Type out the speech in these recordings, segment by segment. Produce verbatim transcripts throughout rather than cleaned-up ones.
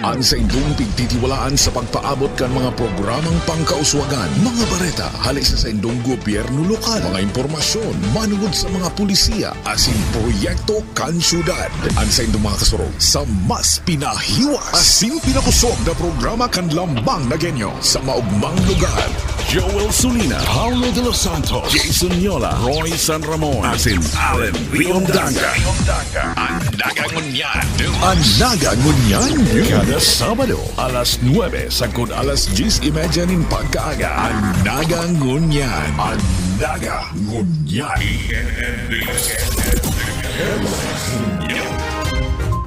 An saindong pigtitiwalaan sa pagpaabot kan mga programang pangkauswagan, mga bareta hali sa saindong gobyerno lokal, mga impormasyon manungod sa mga pulisiya asin proyekto kan syudad. An saindong mga kasurog sa mas pinahiwas asin pinakosog na programa kan Lambang na Genyo sa maogmang lugar. Joel Sulina, Paulo de los Santos, Jason Yola, Roy San Ramon, asin Allen Riondaga. An Naga Ngunyan. An Naga Ngunyan News. Kada Sabado, alas nuebe sagkod alas dyes y media nin pagkaaga. An Naga Ngunyan. An Naga Ngunyan.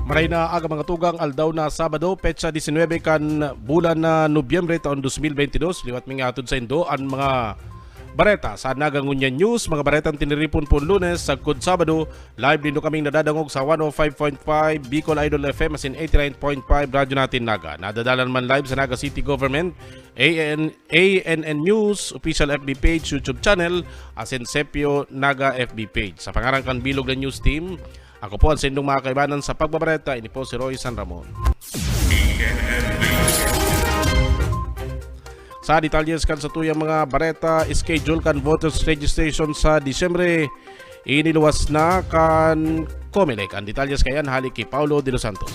Maray na aga, mga tugang, aldaw na Sabado, petsa disinwebe kan bulan na Nobyembre taon dos mil bente dos. Liwat mi nga hatod saindo an mga bareta sa Naga Ngunyan News. Mga baretang tiniripon po Lunes sagkod Sabado, live nindo kaming nadadangog sa one oh five point five Bicol Idol F M asin eighty nine point five Radyo Natin Naga. Nadadalan man live sa Naga City Government, A N, A N N News, official F B page, YouTube channel, asin Sepio Naga F B page. Sa pangaran kan bilog na news team, ako po ang saindong mga kaibanan sa pagbabareta, ini po si Roy San Ramon. Sa detalles kan satuyang mga bareta, schedule kan voters registration sa Disyembre, iniluwas na kan Comelec. Ang detalles kayan hali ki Paulo de los Santos.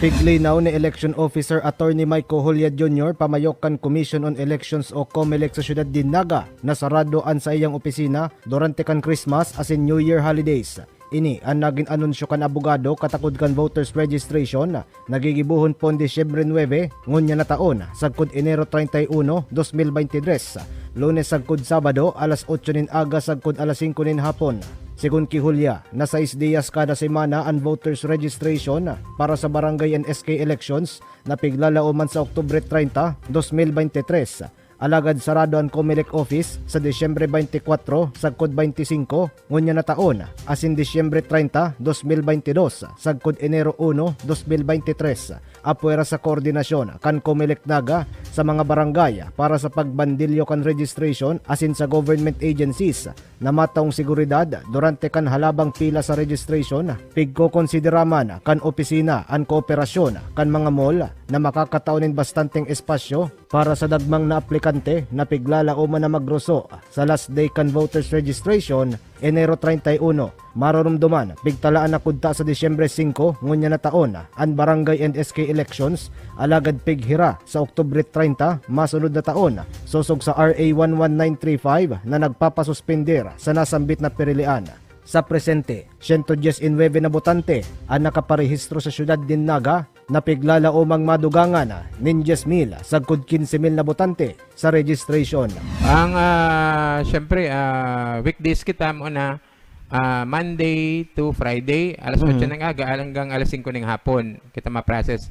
Piglinaw ni Election Officer Attorney Mike Cojolia Junior, pamayok kan Commission on Elections o Comelec sa siyudad nin Naga, na sarado an saiyang opisina durante kan Christmas asin New Year holidays. Ini an nagin anunsyo kan abogado katakod kan voters registration na gigibohon pon Disyembre nuebe ngunyan na taon, sagkod Enero treinta y uno, dos mil bente tres, Lunes sagkod Sabado, alas otso nin aga sagkod alas singko nin hapon. Segun ki Julia, na sais diyas kada semana an voters registration para sa barangay and S K elections na piglalaoman sa Oktubre treinta, dos mil bente tres. Alagad sarado an Comelec office sa Disyembre bente kwatro sagkod bente singko ngunyan na taon, asin Disyembre treinta, dos mil bente dos sagkod Enero uno, dos mil bente tres, apwera sa koordinasyon kan Comelec Naga sa mga barangay para sa pagbandilyo kan registration asin sa government agencies na mataong seguridad durante kan halabang pila sa registration. Pigkokonsidera man kan opisina an kooperasyon kan mga mall na makakatao nin bastanteng espasyo para sa dagmang na aplikante na piglalaoman na magruso sa last day kan voters registration, Enero treinta y uno. Maroromdoman, pigtalaan na kudta sa Disyembre singko ngunyan na taon an barangay and S K elections, alagad pighira sa Oktubre treinta, masunod na taon, sosog sa R A one one nine three five na nagpapasuspender sa nasambit na pirilian. Sa presente, siyento dyes y nuebe na botante an nakaparehistro sa siyudad nin Naga, na piglalaomang madugangan nin dyes mil sagkod kinse mil na botante sa registration. Ang, ah, siyempre, ah, weekdays kita mo na, ah, Monday to Friday, alas Mhm. otso ng aga hanggang alas singko ng hapon, kita ma-process.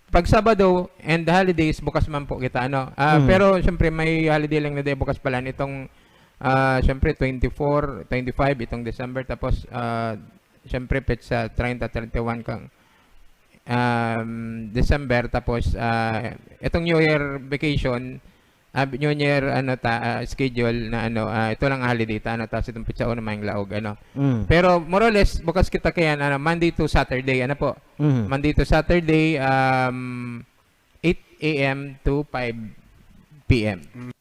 Pag Sabado and holidays, bukas man po kita, ano. Ah, Mhm. pero siyempre, may holiday lang na di bukas pala nitong, ah, siyempre, twenty-four, twenty-five itong December, tapos, ah, siyempre, petsa treinta, thirty-one kang, um, December, tapos, ah, itong New Year vacation, ah, New Year, ano ta, ah, schedule na, ano, ah, ito lang holiday ta, ano, tapos itong petsa uno maing laog, ano. Mm. Pero more or less, bukas kita kayan, ano, Monday to Saturday, ano po? Mm. Monday to Saturday, um, eight A M to five P M.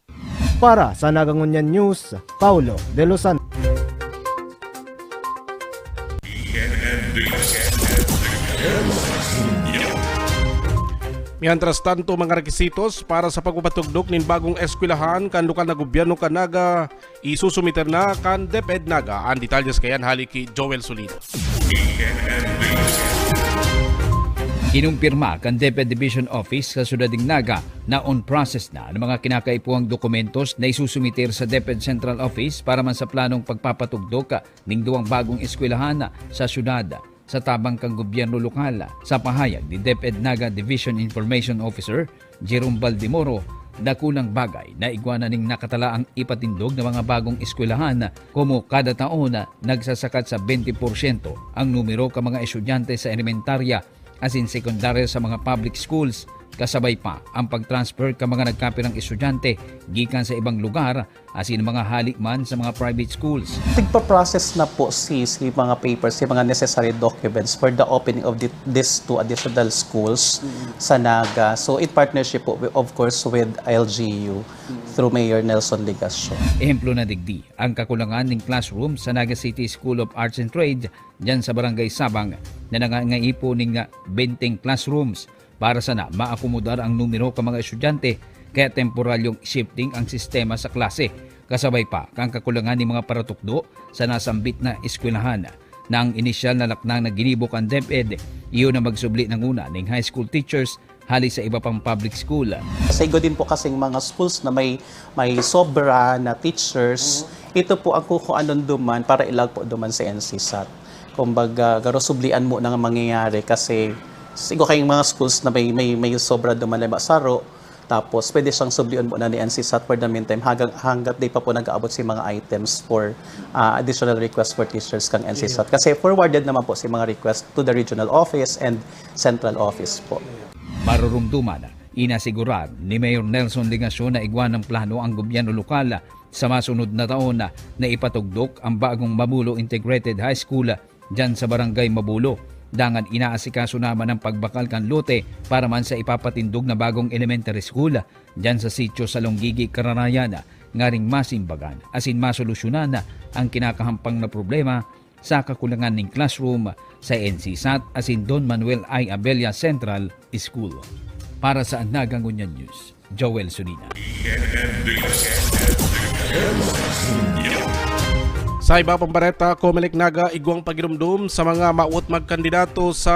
Para sa Naga Ngunyan News, Paulo de los Santos. Mientras tanto, mga requisitos para sa pagpapatugdok nin bagong eskwelahan kan lokal na gobyerno kan Naga, isusumiter na kan DepEd Naga. Ang detalles kayan hali ki Joel Solido. Kinumpirma kan DepEd Division Office sa Syudad nin Naga na on process na an mga kinakaipuhang dokumentos na isusumiter sa DepEd Central Office para man sa planong pagpapatugdok ning duwang bagong eskwelahan sa syudad. Sa tabang kan gobyerno lokal, sa pahayag ni DepEd Naga Division Information Officer Jerome Baldemoro, dakulang bagay na igwa na ning nakatalaang ipatindog na mga bagong eskwelahan, komo kada taon nagsasakat sa bente porsyento ang numero kan mga estudyante sa elementarya asin sekundarya sa mga public schools Kasabay pa ang pag-transfer kan mga nagkapirang estudyante gikan sa ibang lugar asin mga hali man sa mga private schools. Tigpa-process na po si, si mga papers, si mga necessary documents for the opening of the, these two additional schools sa Naga. So in partnership po, of course, with L G U through Mayor Nelson Legacion. Ehemplo na digdi ang kakulangan nin classroom sa Naga City School of Arts and Trade diyan sa Barangay Sabang na nangangaipo nin benteng classrooms para sana maakomodar ang numero kan mga estudyante, kaya temporaryong shifting ang sistema sa klase. Kasabay pa kan kakulangan nin mga paratukdo sa nasambit na eskwelahan, na ang inisyal na laknang na ginibo kan DepEd iyo na magsubli nanguna ning high school teachers hali sa iba pang public school. Saigo din po kasing mga schools na may, may sobra na teachers, ito po ang kukuanon duman para ilag po duman sa N C SAT. Kumbaga, garo sublian mo nang mangyayari kasi sigo kayong mga schools na may, may, may sobra duman na saro, tapos pwede siyang sublion muna ni N C SAT for the meantime hanggang, hanggat di pa po nag-aabot si mga items for ah, additional request for teachers kang N C SAT. Kasi forwarded naman po si mga request to the regional office and central office po. Marurumduman, inasigurar ni Mayor Nelson Legacion na igwa ng plano ang gobyerno lokal sa masunod na taon na ipatugdok ang bagong Mabulo Integrated High School diyan sa Barangay Mabulo. Dangan inaasikaso naman ang pagbakal kan lote para man sa ipapatindog na bagong elementary school diyan sa sitio sa Longigi, Kararayan, ngaring masimbagan asin masolusyonan ang kinakahampang na problema sa kakulangan nin classroom sa N C SAT asin Don Manuel I. Abella Central School. Para sa Naga Ngunyan News, Joel Sulina. Sa iba pang bareta, Comelec Naga igwang pagirumdom sa mga mawot magkandidato sa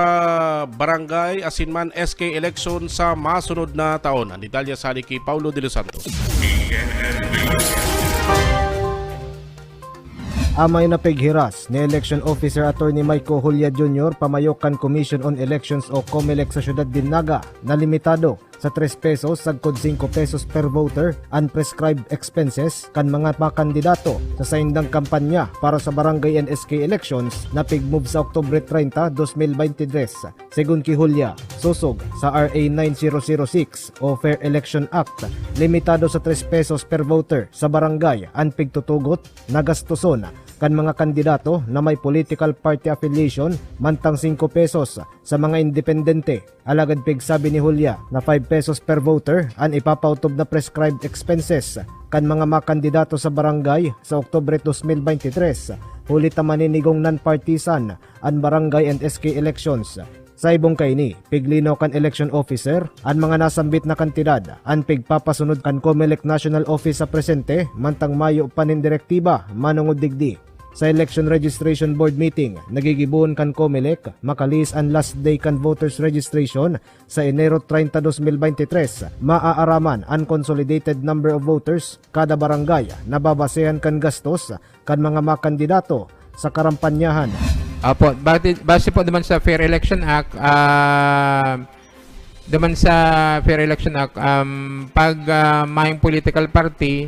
barangay asin man S K election sa masunod na taon. Ang detalye sa ni Paulo de los Santos. Amay na pighiras ni Election Officer Attorney Mike Julia Junior pamayok kan Commission on Elections o Comelec sa siyudad nin Naga na limitado sa tres pesos sagkod singko pesos per voter an prescribed expenses kan mga makandidato sa saindang kampanya para sa barangay and S K elections na pig-move sa Oktubre treinta, dos mil beintitres. Segun ki Julia, sosog sa R A nine zero zero six o Fair Election Act, limitado sa tres pesos per voter sa barangay an pigtutugot na gastoson kan mga kandidato na may political party affiliation, mantang singko pesos sa mga independente. Alagad pigsabi ni Julia na five pesos per voter an ipapautob na prescribed expenses kan mga makandidato sa barangay sa Oktubre dos mil beintitres, huli ta maninigong non-partisan an barangay and S K elections. Sa ibong kaini, piglinaw kan election officer an mga nasambit na kantidad an pigpapasunod kan Comelec National Office sa presente, mantang mayo pa nin direktiba manongod digdi. Sa Election Registration Board meeting na gigibohon kan Comelec, makalihis an last day kan voters registration sa Enero treinta, dos mil beintitres, maaaraman an consolidated number of voters kada barangay na babasehan kan gastos kan mga makandidato sa karampanyahan. Opo, base, base po naman sa Fair Election Act, ah, naman sa Fair Election Act, um, pag ah, mayong political party,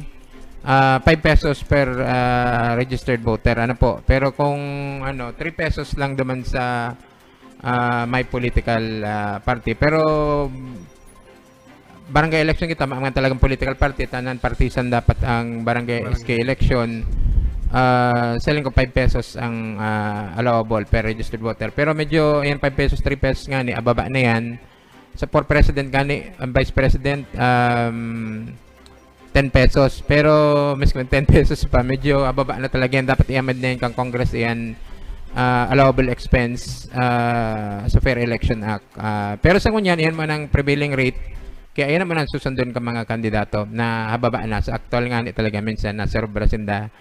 ah, five pesos per ah, registered voter, ano po. Pero kung ano, three pesos lang naman sa ah, may political ah, party. Pero barangay election kita, mga talagang political party, tanan partisan dapat ang barangay S K election. Ah, sa linggo, five pesos ang ah, allowable per registered voter. Pero medyo, yan, five pesos, three pesos nga ni, ababa na yan. Sa for president nga ni, ang vice president, um, ten pesos. Pero mismo ten pesos pa, medyo ababa na talaga yan. Dapat i-amend na yan kang Congress, yan, ah, allowable expense ah, sa Fair Election Act. Ah, pero sa ngunyan, yan man ang prevailing rate. Kaya yan naman ang susundon ka mga kandidato na hababa na. Sa aktual nga ni talaga, minsan nasa sobra sinda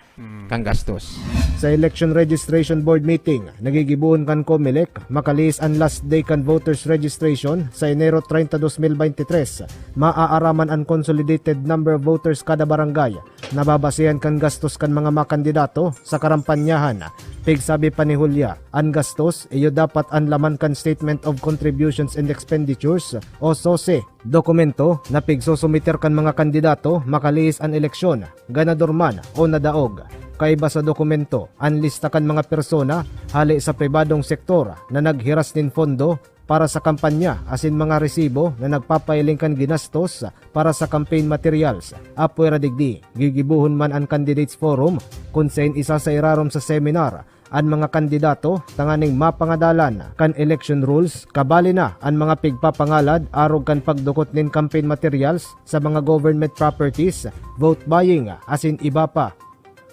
kang gastos. Sa Election Registration Board meeting na gigibohon kan Comelec, makalihis an last day kan voters registration sa Enero treinta, dos mil beintitres. Maaaraman an consolidated number of voters kada barangay na babasehan kan gastos kan mga makandidato sa karampanyahan. Pigsabi pa ni Julia, an gastos iyo dapat an laman kan Statement of Contributions and Expenditures o SOCE. Dokumento na pigsusumiter kan mga kandidato makalihis an eleksyon, ganador man o nadaog. Kaiba sa dokumento, an lista kan mga persona hale sa pribadong sektor na naghiras nin pondo para sa kampanya asin mga resibo na nagpapahiling kan ginastos para sa campaign materials. Apwera digdi, gigibohon man an Candidates Forum, kun saen isa sa irarom sa seminar an mga kandidato tanganing mapangadalan kan election rules, kabali na an mga pigpapangalad arog kan pagdukot nin campaign materials sa mga government properties, vote buying, asin iba pa.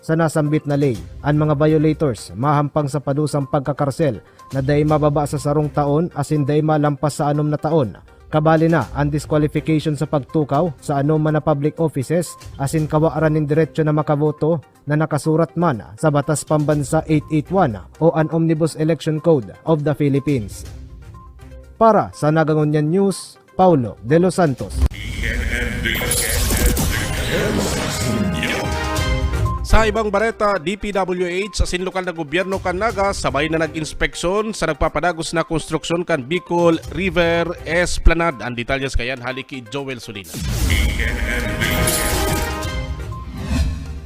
Sa nasambit na ley, an mga violators mahampang sa padusang pagkakarsel na dai mababa sa sarong taon asin dai malampas sa anom na taon. Kabali na an disqualification sa pagtukaw sa anoman na public offices asin kawaran nin derecho na makaboto na nakasurat man sa Batas Pambansa eight eight one o an Omnibus Election Code of the Philippines. Para sa Nagangonyan News, Paulo de los Santos. Sa ibang bareta, D P W H asin lokal na gobyerno kan Naga sabay na nag-inspeksyon sa nagpapadagos na konstruksyon kan Bicol River Esplanade. Ang detalyes kayan hali ki Joel Solina.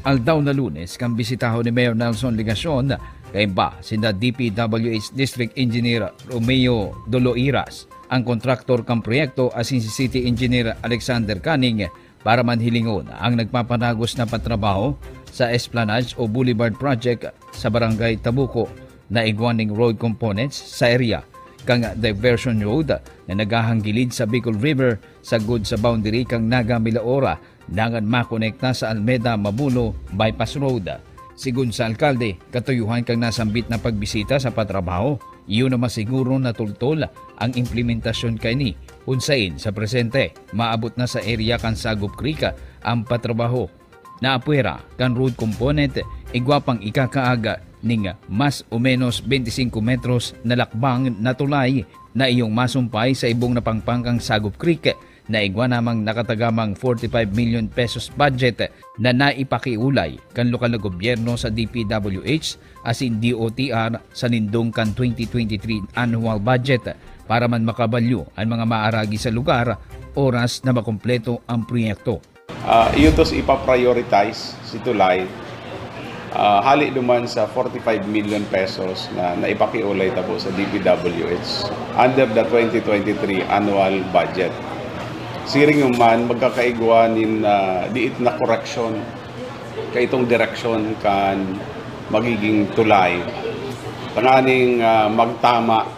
Aldaw na Lunes kan bisitahon ni Mayor Nelson Legacion kaiba sinda D P W H District Engineer Romeo Doloiras, ang kontraktor kan proyekto asin si City Engineer Alexander Canning para man hilingon ang nagpapanagos na patrabaho sa Esplanade o Boulevard Project sa Barangay Tabuco na igwa ning road components sa area kan diversion road na naghahanggilid sa Bicol River sagod sa boundary kan Naga Milaora dangan makonekta sa Almeda Mabulo Bypass Road. Sigon sa alkalde, katuyohan kan nasambit na pagbisita sa patrabaho, iyo na masiguro na tultol ang implementasyon kaini kun sain sa presente maabot na sa area kan Sagop Creek ang patrabaho. Naapwera kan road component, igwa pang ikakaag ning mas o menos twenty-five metros na lakbang na tulay na iyong masumpay sa ibong na pangpangkang Sagop Creek na igwa namang nakatagamang forty-five million pesos budget na naipakiulay kan lokal na gobyerno sa D P W H asin D O T R sa nindong kan twenty twenty-three annual budget para man makabalyo an mga maaragi sa lugar oras na makompleto ang proyekto. Uh, iyo tos ipaprioritize si tulay uh, hali duman sa forty-five million pesos na naipakiulay ta po sa D P W H under the twenty twenty-three annual budget. Siring man, magkakaigwa nin uh, diit na koreksyon kaitong direksyon kan magiging tulay. Tanganing uh, magtama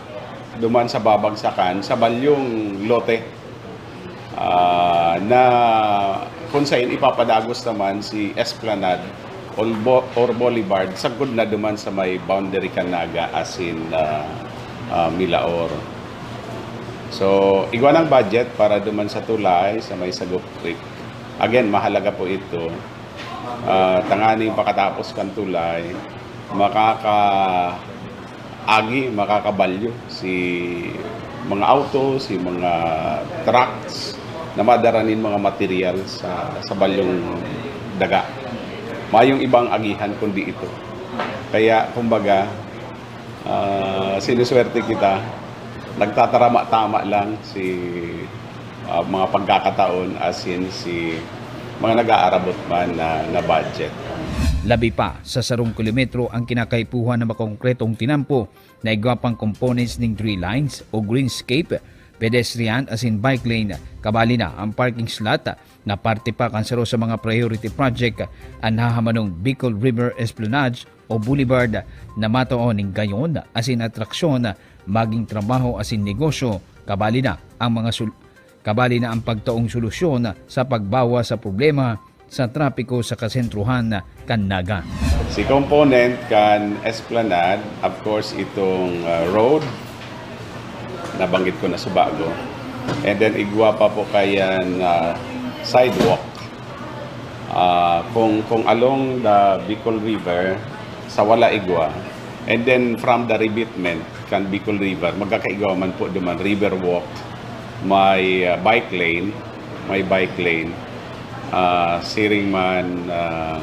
duman sa babagsakan sa balyong lote uh, na kung sain ipapadagos naman si Esplanade or, Bo- or Boulevard sagkod na duman sa may boundary kan Naga asin uh, uh, Milaor. So, igwa ng budget para duman sa tulay sa may Sagop Creek. Again, mahalaga po ito. Uh, tanganing pakatapos kan tulay, makaka agi, makakabalyo si mga auto, si mga trucks na madara nin mga material sa, sa balyong daga. Mayong ibang agihan kundi ito. Kaya, kumbaga, uh, sinuswerte kita, nagtatarama-tama lang si uh, mga pagkakataon asin si mga nag-aarabot man na, na budget. Labi pa sa sarong kilometro ang kinakaipuhan na makongkretong tinampo na igwa pang components ning tree lines o greenscape, pedestrian asin bike lane, kabali na ang parking slot na parte pa kan saro sa mga priority project an hahamanong Bicol River Esplanade o Boulevard na matao ning gayon asin atraksyon maging trabaho asin negosyo, kabali na ang mga sul- kabali na ang pagtaong solusyon sa pagbawas sa problema sa trapiko sa kasentrohan kan Naga. Si component kan Esplanade, of course, itong uh, road, nabanggit ko na sa bago. And then igwa pa po kayan uh, sidewalk. Uh, kung kung along the Bicol River sa wala igwa, and then from the revetment kan Bicol River, magkakaigwa man po duman river walk, may uh, bike lane, may bike lane, uh, siring man uh,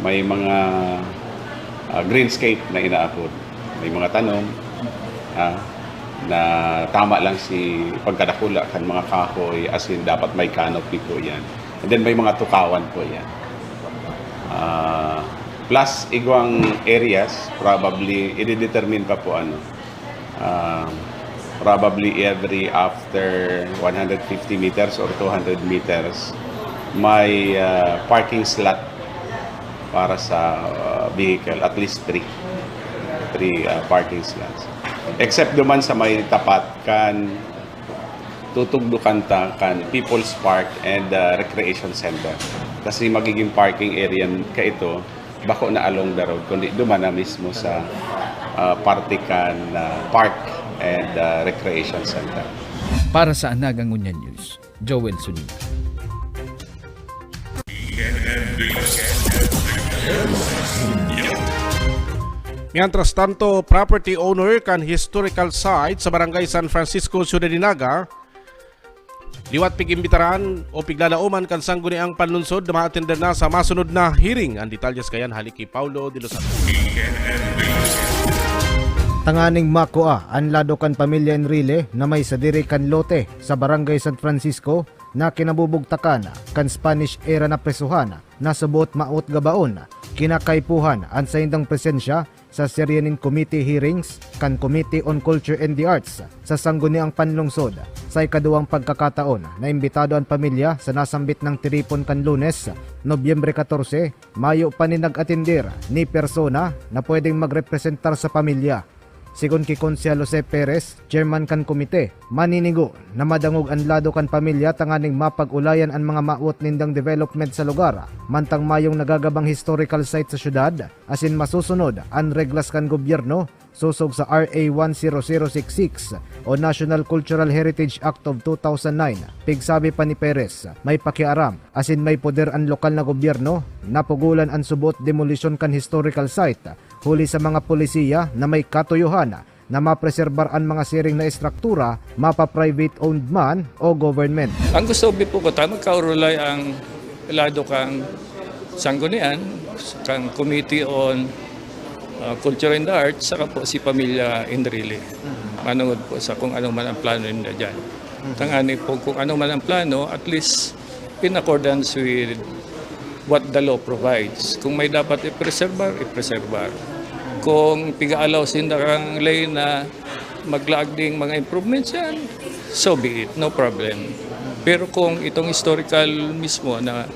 may mga uh, greenscape na inaapod, may mga tanom uh, na tama lang si pagkadakula kan mga kahoy, as in dapat may canopy po yan. And then may mga tukawan po yan. Uh, plus igwang areas, probably i-determine pa po ano, uh, Probably every after one hundred fifty meters or two hundred meters, may, ah, parking slot para sa, ah, vehicle, at least three. Three, ah, parking slots. Except duman sa may tapat kan tutugdokan ta kan People's Park and, ah, Recreation Center. Kasi magiging parking area ka ito, bako na along the road, kundi duman na mismo sa, ah, parte kan, ah, park and, ah, recreation center. Para sa Anagang Ngunyan News, Joel Sunina. Mientras tanto, property owner kan historical site sa Barangay San Francisco, Ciudad de Naga, liwat pig-imbitaran o piglalaoman kan sangguniang panlungsod na maatender na sa masunod na hearing. Ang detalyes kayan hali ki Paulo de los Santos. Tanganing makua an lado kan pamilya Enrile na may sadiri kan lote sa Barangay San Francisco na kinabubugtakan kan Spanish era na presohan na subot maot gabaon, kinakaipuhan an saindang presensya sa serye nin committee hearings kan Committee on Culture and the Arts sa Sangguniang Panlungsod. Sa ikaduwang pagkakataon, naimbitado an pamilya sa nasambit nang tiripon kan Lunes, Nobyembre katorse, mayo pa nin nag-atender ni persona na pwedeng magrepresentar sa pamilya. Sigon ki Konsehal Jose Perez, chairman kan komite, maninigo na madangog an lado kan pamilya tanganing mapag-ulayan an mga mawot nindang development sa lugar, mantang mayong nagagabang historical site sa syudad, asin masusunod an reglas kan gobyerno sosog sa R A one zero zero six six o National Cultural Heritage Act of two thousand nine. Pigsabi pa ni Perez, may pakiaram asin may poder an lokal na gobyerno na pugolan an subot demolisyon kan historical site huli sa mga polisiya na may katuyohan na mapreserbar an mga siring na estruktura, mapa-private owned man o government. Ang gusto bi po ko ta magkaurulay ang lado kang sanggunian, kang Committee on uh, Culture and the Arts, saka po si Pamilya Enrile. Manungod po sa kung ano man ang plano nila dyan. Tangani po kung ano man ang plano, at least in accordance with what the law provides. Kung may dapat i-preserbar, i-preserbar. Kung piga-allow sinda kang lay na maglaag ding mga improvements yan, so be it, no problem. Pero kung itong historical mismo na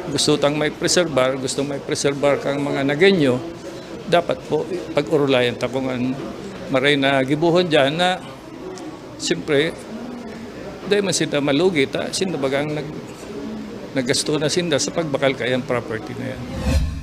gusto tang may preserbar, gusto may preserbar kang mga Nagueño, dapat po pag-urulayan ta kung ang maray na gibuhon dyan na siyempre, dahil man sinda malugi, ta, sinda baga ang nag, naggasto na sinda sa pagbakal kayang property na yan.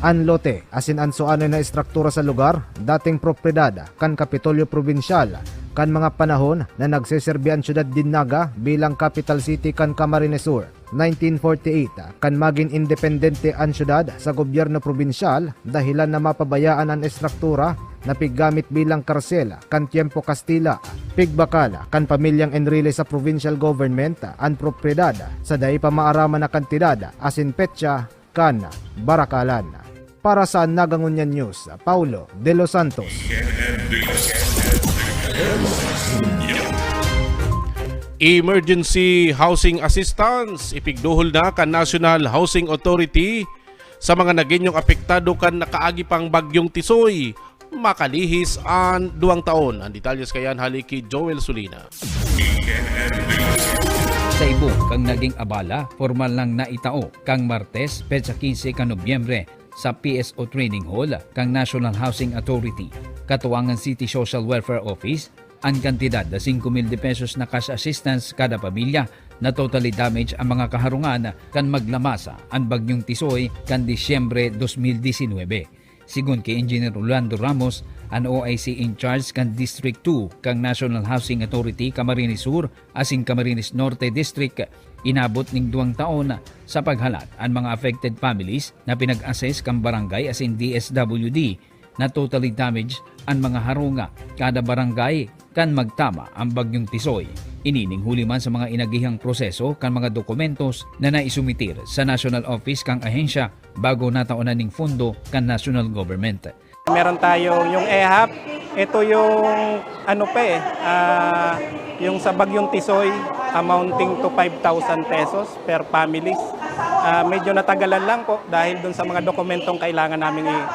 An lote asin an suanoy na estruktura sa lugar, dating propiedad kan Kapitolyo Probinsyal kan mga panahon na nagseserbi an syudad nin Naga bilang capital city kan Camarines Sur. Nineteen forty-eight, kan magin independente an syudad sa gobyerno probinsyal, dahilan na mapabayaan an estruktura na piggamit bilang karsel kan tiyempo Kastila. Pigbakal kan pamilyang Enrile sa provincial government an propiedad sa dai pa maaraman na kantidad asin petsa kan barakalan. Para sa Nagangunyan News, Paulo de los Santos. Emergency Housing Assistance, ipigduhol na kan National Housing Authority sa mga Nagueñong apektado kan nakaagi pang Bagyong Tisoy. Makalihis an duwang taon. Ang detalyes kayan hali ki Joel Sulina. Sa ibo kang naging abala, pormal nang naitao kang Martes, petsa quince kan Nobyembre, sa P S O Training Hall kan National Housing Authority, katuwangan City Social Welfare Office, an kantidad na singko mil de pesos na cash assistance kada pamilya na totally damage ang mga kaharungan kan maglamasa an Bagyong Tisoy kan Disyembre dos mil disinwebe. Sigon ki Engineer Rolando Ramos, an O I C in charge kan District two kan National Housing Authority Camarines Sur asin Camarines Norte District, inabot ning duwang taon sa paghalat an mga affected families na pinag-assess kan barangay asin D S W D na totally damaged an mga harunga kada barangay kan magtama ang Bagyong Tisoy. Ini ning huli man sa mga inagihang proseso kan mga dokumentos na naisumitir sa National Office kan ahensya bago nataonan ning pondo kan national government. Meron tayong yung ehap. Ito yung ano pa eh, ah, yung sa Bagyong Tisoy, amounting to five thousand pesos per families. Ah, medyo natagalan lang po dahil dun sa mga dokumentong kailangan namin i-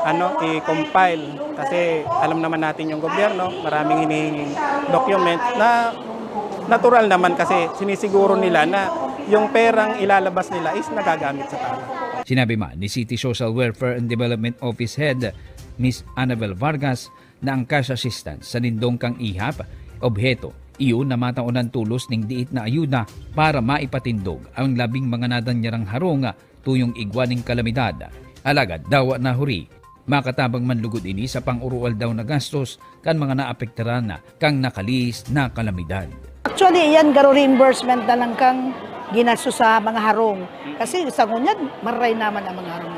ano, i-compile. Kasi alam naman natin yung gobyerno, maraming hinihinging document na natural naman kasi sinisiguro nila na yung perang ilalabas nila is nagagamit sa tama. Sinabi man ni City Social Welfare and Development Office Head Miss Annabel Vargas na ang cash assistance sa nindong kang ihap, obheto, iyo na mataonan tulos ning diit na ayuda para maipatindog ang labing mga nadanyarang harong tuyong igwa ning kalamidad. Alagad dawa na huri, makatabang man lugod ini sa pang-urualdaw na gastos kan mga naapektaran kan nakalihis na kalamidad. Actually, yan garo reimbursement na lang kang ginasto sa mga harong. Kasi sa ngunyan, maray naman ang mga harong.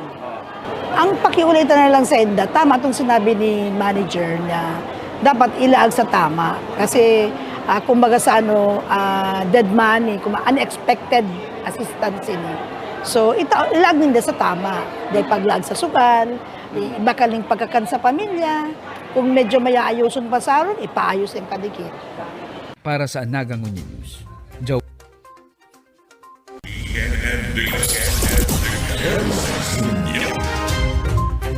Ang pakiulay ta na lang sa enda, tama itong sinabi ni manager na dapat ilaag sa tama. Kasi, ah, kumbaga sa ano, ah, dead money, kung unexpected assistance ini. So, ita ilaag ninda sa tama. Dahil paglaag sa sugal, ibakal ning pagkakan sa pamilya. Kung medyo may aayuson pa sa aron, ipaayos ang kadikit. Para sa Naga Ngunyan News, Joe.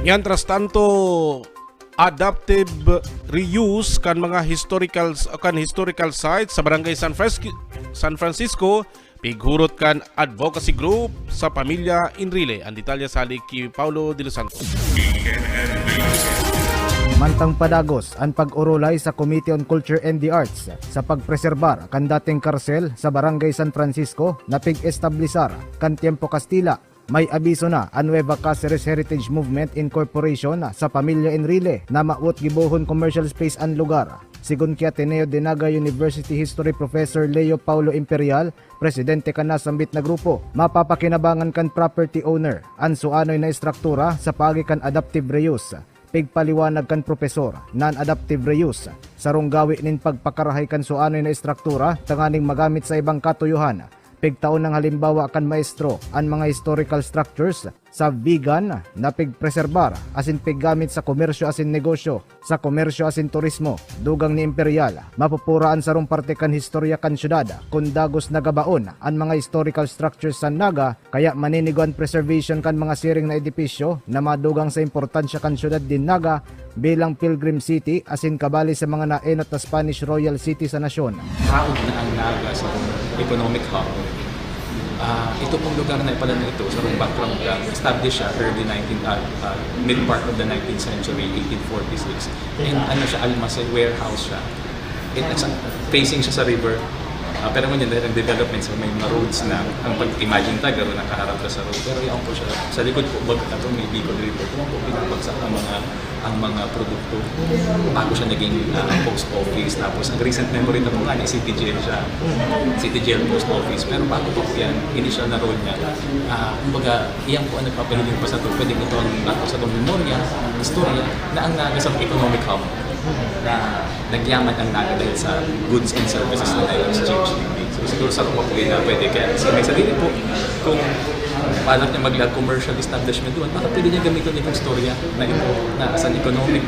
Mientras tanto, adaptive reuse kan mga historical kan historical sites sa Barangay San, Fresqui- San Francisco, pighurot kan advocacy group sa pamilya Enrile. Ang detalye sa hali ki Paulo de los Santos. Mantang padagos an pag-orolay sa Committee on Culture and the Arts sa pagpreserbar kan dating karsel sa Barangay San Francisco na pig-establisar kan tiyempo Kastila, may abiso na an Nueva Caceres Heritage Movement Incorporation sa Pamilya Enrile na mawot gibohon commercial space an lugar. Sigon ki Ateneo de Naga University History Professor Leo Paulo Imperial, presidente kan nasambit na grupo, mapapakinabangan kan property owner an suanoy na estruktura sa paagi kan adaptive reuse. Pigpaliwanag kan propesor na an adaptive reuse sarong gawe nin pagpakarahay kan suanoy na estruktura tanganing magamit sa ibang katuyohan. Pigtao nang halimbawa kan maestro an mga historical structures sa vegan na pigpreserbar asin piggamit sa komersyo asin negosyo, sa komersyo asin turismo. Dugang ni Imperial, mapupura an sarong parte kan historya kan syudad kun dagos nagabaon an mga historical structures sa Naga, kaya maninigo an preservation kan mga siring na edipisyo na madugang sa importansya kan syudad nin Naga bilang pilgrim city asin kabali sa mga naenot na Spanish Royal City sa nasyon. Proud na ang Naga sa economic hub. Ah, ito pong lugar na pala na ito, sa background lang, established siya early nineteenth, ah, ah, mid part of the nineteenth century, eighteen forty-six. And ano siya, almacen, warehouse siya. And it's facing siya sa river. Ah, pero ngunyan, dahil ang development sa may mga roads na, ang pag-imagine ta, garo nakaharap ka sa road. Pero yan po siya, sa likod po, baga ka to, may Bicol River. Kung po pinapagsak ang mga ang mga produkto bago siya naging ah, post office. Tapos ang recent memory na po nga ni City Jail siya. City Jail Post Office. Pero bago pa po yan, initial na role niya, ah, kumbaga, iyan po ang nagpapahiling pa sa to. Pwede ito ang bago sa itong memorya, istorya, na ang Naga sa economic hub na nagyaman ang Naga dahil sa goods and services na nai-exchange. So siguro sa po yan na pwede kaya sa may sarili po, kung balak niya mag-commercial establishment doon, baka pwede niya gamitin itong storya na ito na as an economic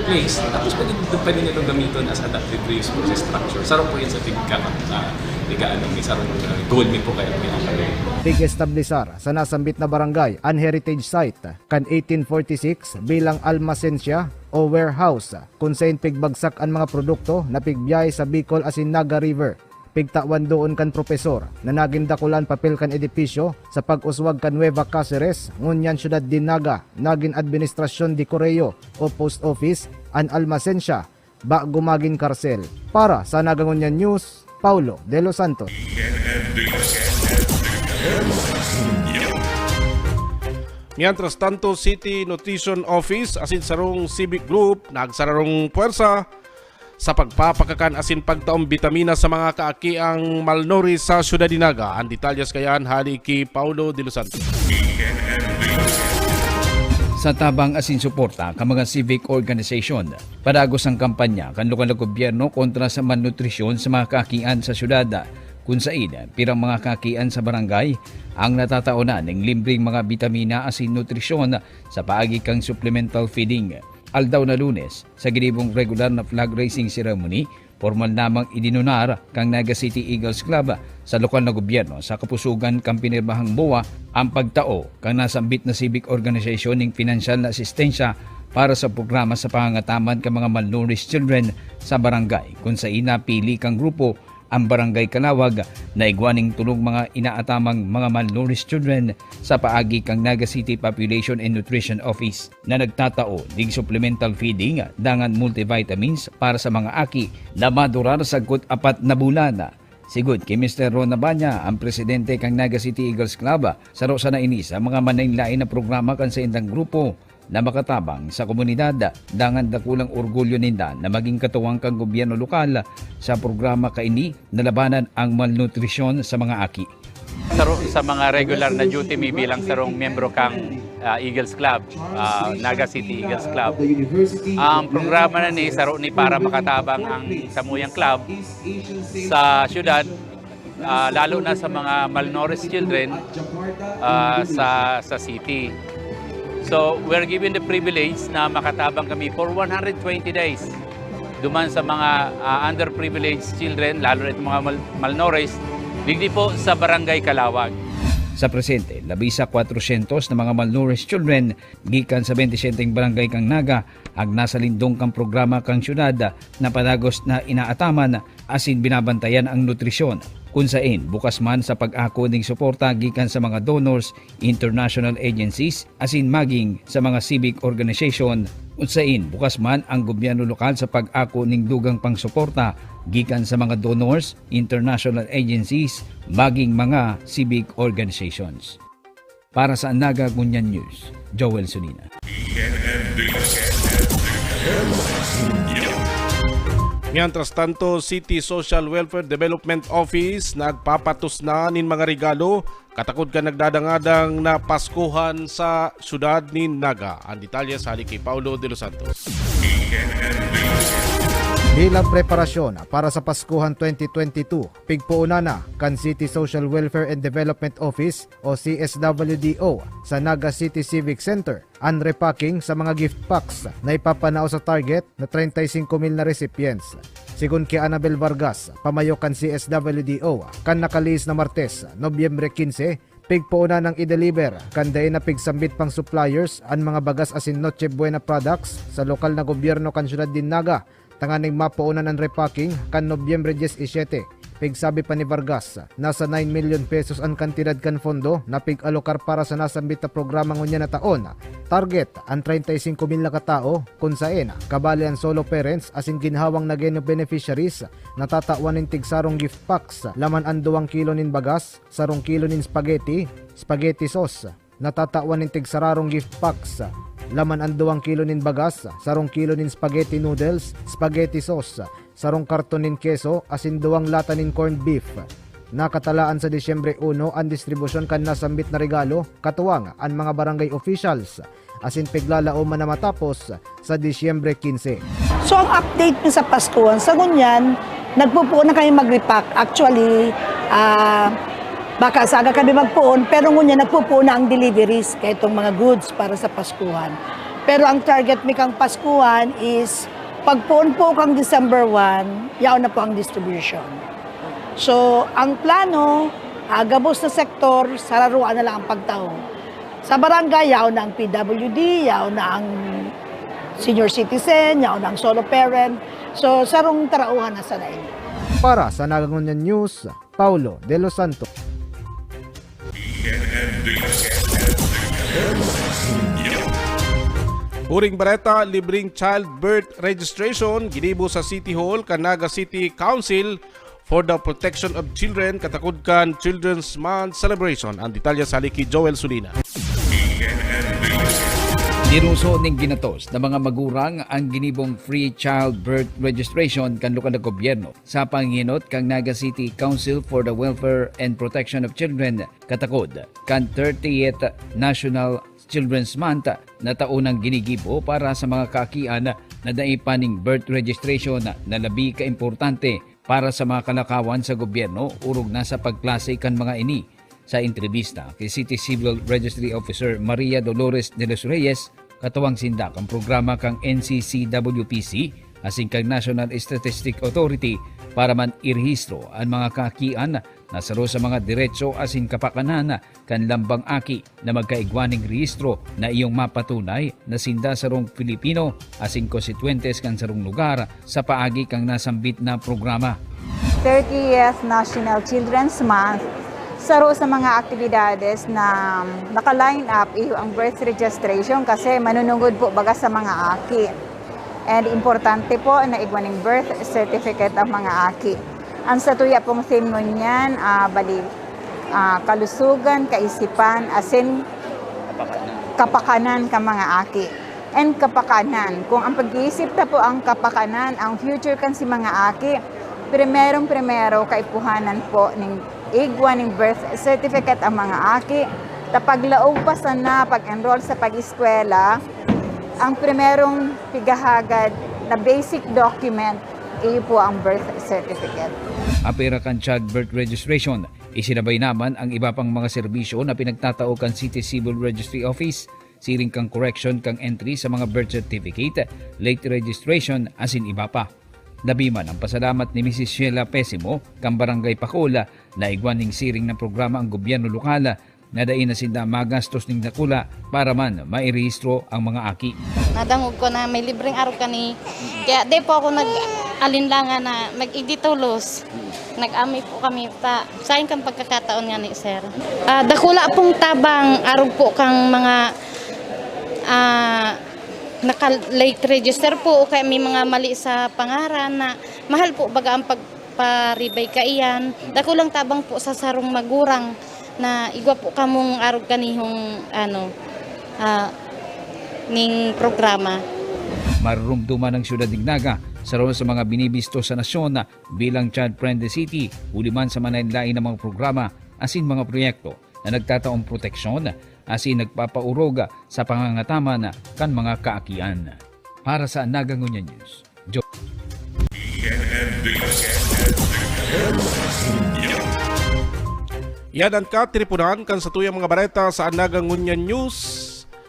place. Tapos pwede, pwede niya itong gamitin as adaptive reuse process structure. Sarap po yan sa tigka, uh, tigka anong isa rin uh, goal mi po kaya po yan kami. Pig-establisar sa nasambit na barangay an heritage site kan eighteen forty-six bilang almasencia o warehouse kun sain pigbagsak an mga produkto na pigbiyahe sa Bicol asin Naga River. Pigtawan doon kan propesor na nagin dakula an papel kan edipisyo sa pag-uswag kan Nueva Caceres, ngunyan syudad nin Naga, nagin administrasyon de correo o post office, an almasencia, bago magin karsel. Para sa Naga Ngunyan News, Paulo de los Santos. Mientras tanto, City Nutrition Office asin sarong civic group nagsararong puwersa sa pagpapakakan asin pagtaong bitamina sa mga kaakiang malnourished sa syudad nin Naga. Ang detalyes kayan hali ki Paulo de los Santos. Sa tabang asin suporta kan mga civic organization, padagos ang kampanya kan lokal na gobyerno kontra sa malnutrisyon sa mga kaakian sa syudad, kun sain pirang mga kaakian sa barangay ang natataonan ning libreng mga bitamina asin nutrisyon sa paagi kan supplemental feeding. Aldaw na Lunes, sa ginibong regular na flag raising ceremony, Pormal namang idinunar kan Naga City Eagles Club sa lokal na gobyerno sa kapusugan kan pinirmahang BOA ang pagtao kan nasambit na civic organisasyon ning pinansyal na asistensya para sa programa sa pangangataman kan mga malnourished children sa barangay, kun saen napili kan grupo ang Barangay Kalawag na igwa ning tolong mga inaatamang mga malnourished children sa paagi kan Naga City Population and Nutrition Office na nagtatao ning supplemental feeding dangan multivitamins para sa mga aki na madurar sagkod apat na bulan. Sigod ki Mister Ron Abanya, ang presidente kan Naga City Eagles Club, saro sana ini sa mga manlaen-laen na programa kan saindang grupo na makatabang sa komunidad. Dangan dakulang orgulyo ninda na magin katuwang kan gobyerno lokal sa programa kaini na labanan ang malnutrisyon sa mga aki. Saro sa mga regular na duty mi bilang sarong miyembro kang, ah, Eagles Club, ah, Naga City Eagles Club. Ang programa na ni saro ni para makatabang ang samuyang club sa syudad, ah, lalo na sa mga malnourished children, ah, sa, sa city. So, we're given the privilege na makatabang kami for one hundred twenty days duman sa mga, ah, underprivileged children, lalo na itong mga mal-, malnourished, digdi po sa Barangay Kalawag. Sa presente, labi sa kwatrosyentos na mga malnourished children gikan sa bente siyete barangay kan Naga ang nasa lindong kan programa kan syudad na padagos na inaataman asin binabantayan ang nutrisyon, kun saen bukas man sa pag-ako ning suporta gikan sa mga donors, international agencies, asin maging sa mga civic organization, kun saen bukas man ang gobyerno lokal sa pag-ako ning dugang pangsuporta gikan sa mga donors, international agencies, maging mga civic organizations. Para sa Naga Ngunyan News, Joel Sunina. Mientras tanto, City Social Welfare Development Office nagpapatos na nin mga regalo katakod kan nagdadangadang na Paskuhan sa siyudad nin Naga. Ang detalye sa hali ki Paulo de los Santos. Bilang preparasyon para sa Paskuhan twenty twenty-two, pigpoonan na kan City Social Welfare and Development Office o C S W D O sa Naga City Civic Center an repacking sa mga gift packs na ipapanao sa target na treinta y cinco mil na recipients. Sigon ki Annabel Vargas, pamayo kan C S W D O, kan nakalihis na Martes, Nobyembre quince, pigpoonan nang i-deliver kan dai na pigsambit pang suppliers an mga bagas asin Noche Buena products sa lokal na gobyerno kan siyudad nin Naga tanganing mapoonan an repacking kan Nobyembre diecisiete. Pigsabi pa ni Vargas, nasa nine million pesos an kantidad kan pondo na pig-alokar para sa nasambit na programa ngunyan na taon. Target an treinta y cinco mil na katao, kun saen kabali an solo parents asin ginhawang nageno beneficiaries na tatawan nin tigsarong gift packs, laman an duwang kilo nin bagas, sarong kilo nin spaghetti, spaghetti sauce, na tatawan nin tigsararong gift packs, laman an duwang kilo nin bagas, sarong kilo nin spaghetti noodles, spaghetti sauce, sarong karton nin keso, asin duwang lata nin corned beef. Nakatalaan sa Disyembre uno an distribusyon kan nasambit na regalo, katuwang an mga barangay officials, asin piglalaoman na matapos sa Disyembre quince. So, ang update mi sa Paskuhan, sa ngunyan, nagpupuon na kami mag-repack. Actually, ah, baka sa aga kami magpuon, pero ngunyan nagpupuon na ang deliveries kaitong mga goods para sa Paskuhan. Pero ang target mi kang Paskuhan is pagpuon po kang December one, yaon na po ang distribution. So, ang plano, ah, gabos na sektor, sararuan na lang ang pagtao. Sa barangay, yaon na ang P W D, yaon na ang senior citizen, yaon na ang solo parent. So, sarong tarauhan na sana ini. Para sa Naga Ngunyan News, Paulo de los Santos. Huring bareta, libreng childbirth registration ginibo sa City Hall kan Naga City Council for the Protection of Children katakod kan Children's Month celebration. Ang detalye sa hali ki Joel Sulina. Dinuso ning ginatos na mga magurang ang ginibong free childbirth registration kan lokal na gobyerno sa panghinot kan Naga City Council for the Welfare and Protection of Children katakod kan thirtieth National Children's Month na taon nang ginigibo para sa mga kaakian na dai pa ning birth registration na labi kaimportante para sa mga kalakawan sa gobyerno orog na sa pagklase kan mga ini. Sa entrebista ki City Civil Registry Officer Maria Dolores de los Reyes, katuwang sinda kan programa kan N C C W P C, asin kan National Statistic Authority para man irehistro an mga kaakian na saro sa mga deretso asin kapakanan kan lambang aki na magkaigwa nin rehistro na iyong mapatunay na sinda sarong Pilipino asin konstituyentes kan sarong lugar sa paagi kan nasambit na programa. thirtieth National Children's Month, saro sa mga aktibidades na naka-line up iyo ang birth registration kasi manunungod po baga sa mga aki. And importante po na igwa ning birth certificate ang mga aki. Ang satuya pong theme ngunyan, ah, bali, ah, kalusugan, kaisipan, asin kapakanan kan mga aki. And kapakanan, kung ang pag-iisip ta po ang kapakanan, ang future kan si mga aki, primerong-primero kaipuhanan po ning igwa ning birth certificate ang mga aki. Ta paglaog pa sana pag-enroll sa pag-eskwela, ang primerong pigahagad na basic document, iyo po ang birth certificate. Apera kan child birth registration, isinabay naman ang iba pang mga serbisyo na pinagtatao kan City Civil Registry Office, siring kan correction kan entry sa mga birth certificate, late registration, asin iba pa. Labi man ang pasalamat ni Misis Sheila Pesimo kan Barangay Pakol na igwa ning siring na programa ang gobyerno lokal na dai na sinda magastos ning dakula para man mairehistro ang mga aki. Nadangog ko na may libreng arog kani. Kaya di po ako nag-alinlangan na mag-igdi tolos. Nag-amay po kami ta sain kan pagkakataon nga ni sir. Ah, dakula pong tabang arog po kang mga ah, naka-late register po o kaya may mga mali sa pangaran na mahal po baga ang pagparibay kaiyan. Dakulang tabang po sa sarong magurang na igwa po kamong arog kanihong ano, ah, ning programa. Marurumduman ang siyudad nin Naga, saro sa mga binibisto sa nasyon bilang child-friendly city, huli man sa manlaen-laen na mga programa asin mga proyekto na nagtataong proteksyon asin nagpapaurog sa pangangataman kan mga kaakian. Para sa Naga Ngunyan News, Jo. Yan an katiponan kan satuyang mga bareta sa Naga Ngunyan News.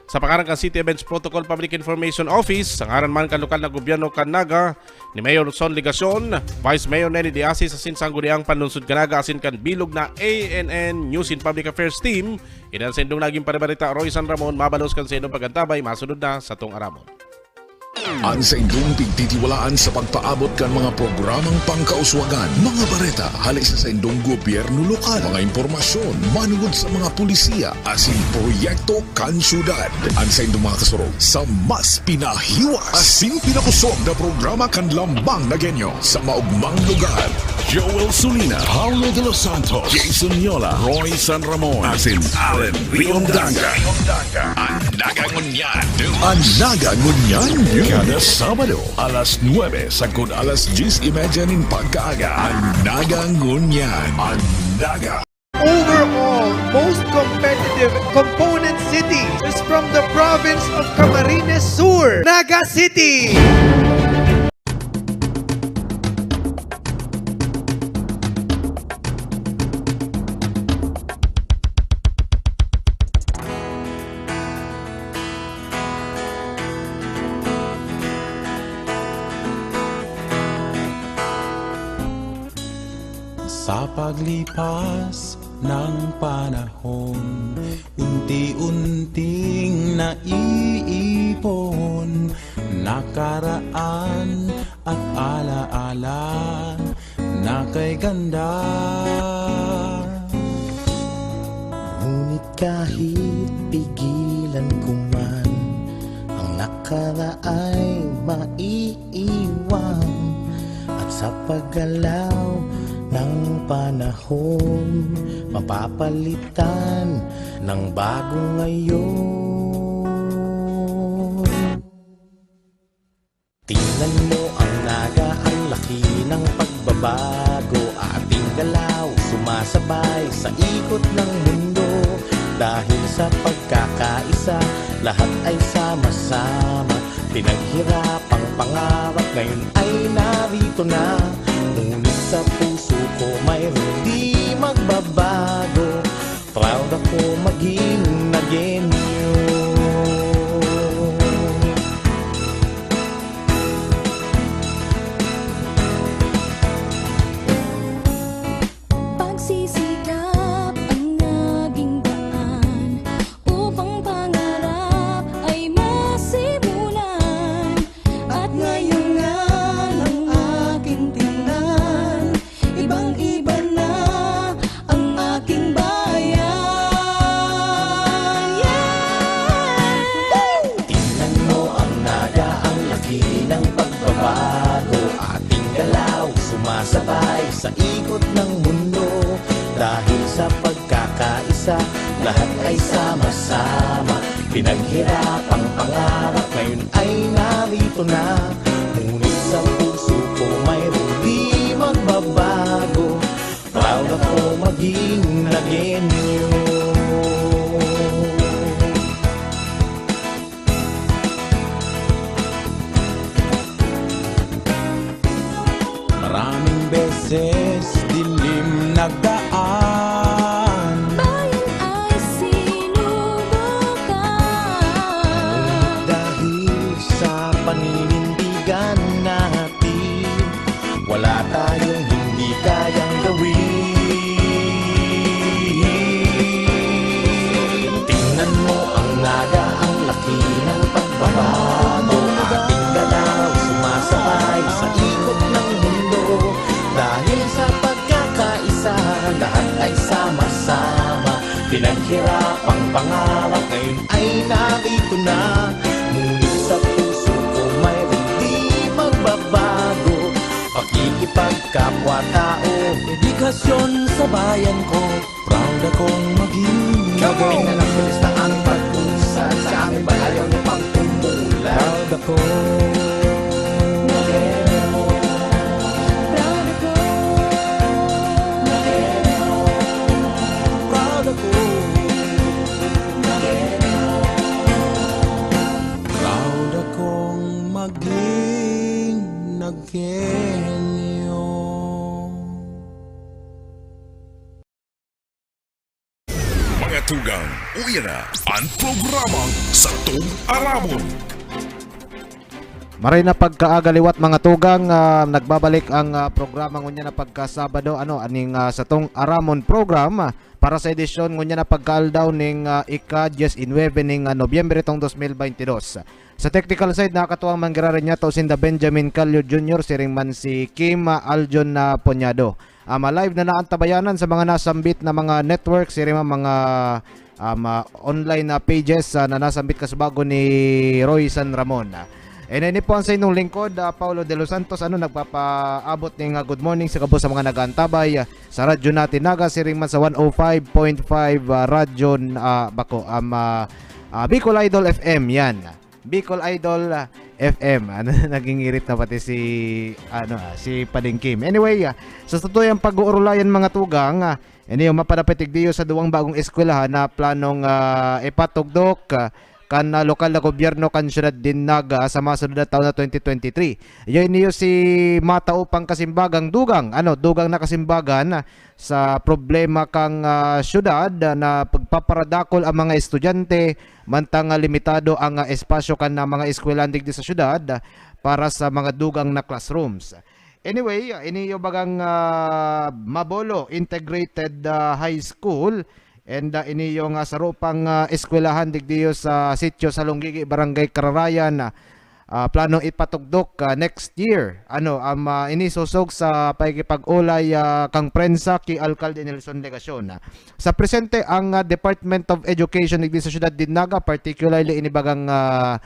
Sa pangaran kan City Events Protocol Public Information Office, sa ngaran man kan lokal na gobyerno kan Naga, ni Mayor Son Legacion, Vice Mayor Neni Diasis asin sangguniang panlunsod kan Naga asin kan bilog na A N N News and Public Affairs Team, ini an saindong naging parebareta, Roy San Ramon. Mabalos kan saindong pag-antabay, masunod na satong aramon. An saindong pigtitiwalaan sa pagpaabot kan mga programang pangkauswagan, mga bareta hale sa saindong gobyerno lokal, mga impormasyon manungod sa mga polisiya asin proyekto kan syudad. An saindong mga kasurog sa mas pinahiwas asin pinakosog na programa kan Lambang Nagueño sa maogmang lugar. Joel Sulina, Paulo de los Santos, Jason Yola, Roy San Ramon, asin Allen Riondanga. An Naga Ngunyan News. An Naga Ngunyan News. Kada Sabado, alas nuebe sagkod alas dyes y media nin pagkaaga. An Naga Ngunyan. An Naga. Overall most competitive component city is from the province of Camarines Sur, Naga City. Sa paglipas ng panahon, unti-unting naiipon, nakaraan at alaala na kay ganda. Ngunit kahit pigilan ko man, ang nakaraay maiiwan. At sa paggalaw ng panahon, mapapalitan ng bago ngayon. Tingnan mo ang Naga, ang laki ng pagbabago. Ating galaw sumasabay sa ikot ng mundo. Dahil sa pagkakaisa, lahat ay sama-sama. Pinaghirapang pangarap ngayon ay narito na. Ngunit sa puso ko mayroong di magbabago. Proud ako maging Nagueño. Tayo sa ikot ng mundo, dahil sa pagkakaisa, lahat ay sama-sama. Pinaghirapang pangarap, ngayon ay narito na. Ngunit sa puso ko, mayroong di magbabago. Proud ako maging Nagueño. Maraming beses dilim na daan. Bayan ay sinubukan. Ngunit dahil sa paninindigan natin, wala tayong hindi kayang gawin. Tingnan mo ang Naga, ang laki ng pagbabago. Ating galaw sumasabay sa ikot ng mundo. Dahil sa pagkakaisa, lahat ay sama-sama. Pinaghirapang pangarap, ngayon ay narito na. Ngunit sa puso ko, mayroong di magbabago. Pakikipagkapwa-tao, dedikasyon sa bayan ko. Proud akong maging Nagueño. Pinanakilista ang pag-usad sa aming bayan, ayaw na pagpumulan. Proud ako. Proud ako. Proud ako. Proud akong maging Nagueño. Mga tugang, uya na an programang Satong Aramon. Maray na pagkaaga liwat, mga tugang, ah, nagbabalik ang, ah, programa ngunyan na pagka-Sabado, ano, aning, ah, Satong Aramon program, ah, para sa edisyon ngunyan na pagkaaldaw ning, ah, ika-dyes y nuebe ning, ah, Nobyembre tong dos mil baynte dos. Sa technical side, nakakatuwang manggiraray niya to sinda Benjamin Calio Junior, siring man si Kim, ah, Aljon na Ponyado. Ah, ma-live na naantabayanan sa mga nasambit na mga network, siring man mga, ah, ma-, online na pages, ah, na nasambit kasubago ni Roy San Ramon. And ini po ang sa inyong lingkod, ah, Paulo De Los Santos, ano, nagpapaabot ning, ah, good morning sa gabos sa mga nag-aantabay, ah, sa Radyo Natin Naga, siring man sa one oh five point five, ah, Radyo, ah, bako, um, ah, ah, Bicol Idol F M, yan. Bicol Idol, ah, F M. Ano, naging irit na pati si, ano, ah, si Pading Kim. Anyway, ah, sa satuyang pag-uurulayan, mga tugang, ah, ini yung mapadapit igdiyo sa duwang bagong eskwelahan na planong, ah, ipatugdok, ah, kan, ah, lokal na gobyerno kan siyudad nin Naga sa mga sunod na taon na twenty twenty-three. Iyo, ini yung si Matao pang Kasimbagang Dugang, ano, Dugang na Kasimbagan, ah, sa problema kan, ah, siyudad, ah, na pagpaparadakol ang mga estudyante, mantang, ah, limitado ang, ah, espasyo kan, ah, mga eskwelahan digdi sa siyudad, ah, para sa mga dugang na classrooms. Anyway, ah, ini yung bagang, ah, Mabolo Integrated, ah, High School, and, ah, ini yung, ah, saro pang, ah, eskwelahan digdi sa sitio sa Lunggigi, Barangay Kararayan, ah, ah, planong ipatugdok, ah, next year. Ano, um, ah, ini sosog sa pakikipag-olay, ah, kan prensa ki Alkalde Nelson Legacion. Sa presente, ang, ah, Department of Education digdi sa siyudad nin Naga, particularly ini bagang, ah,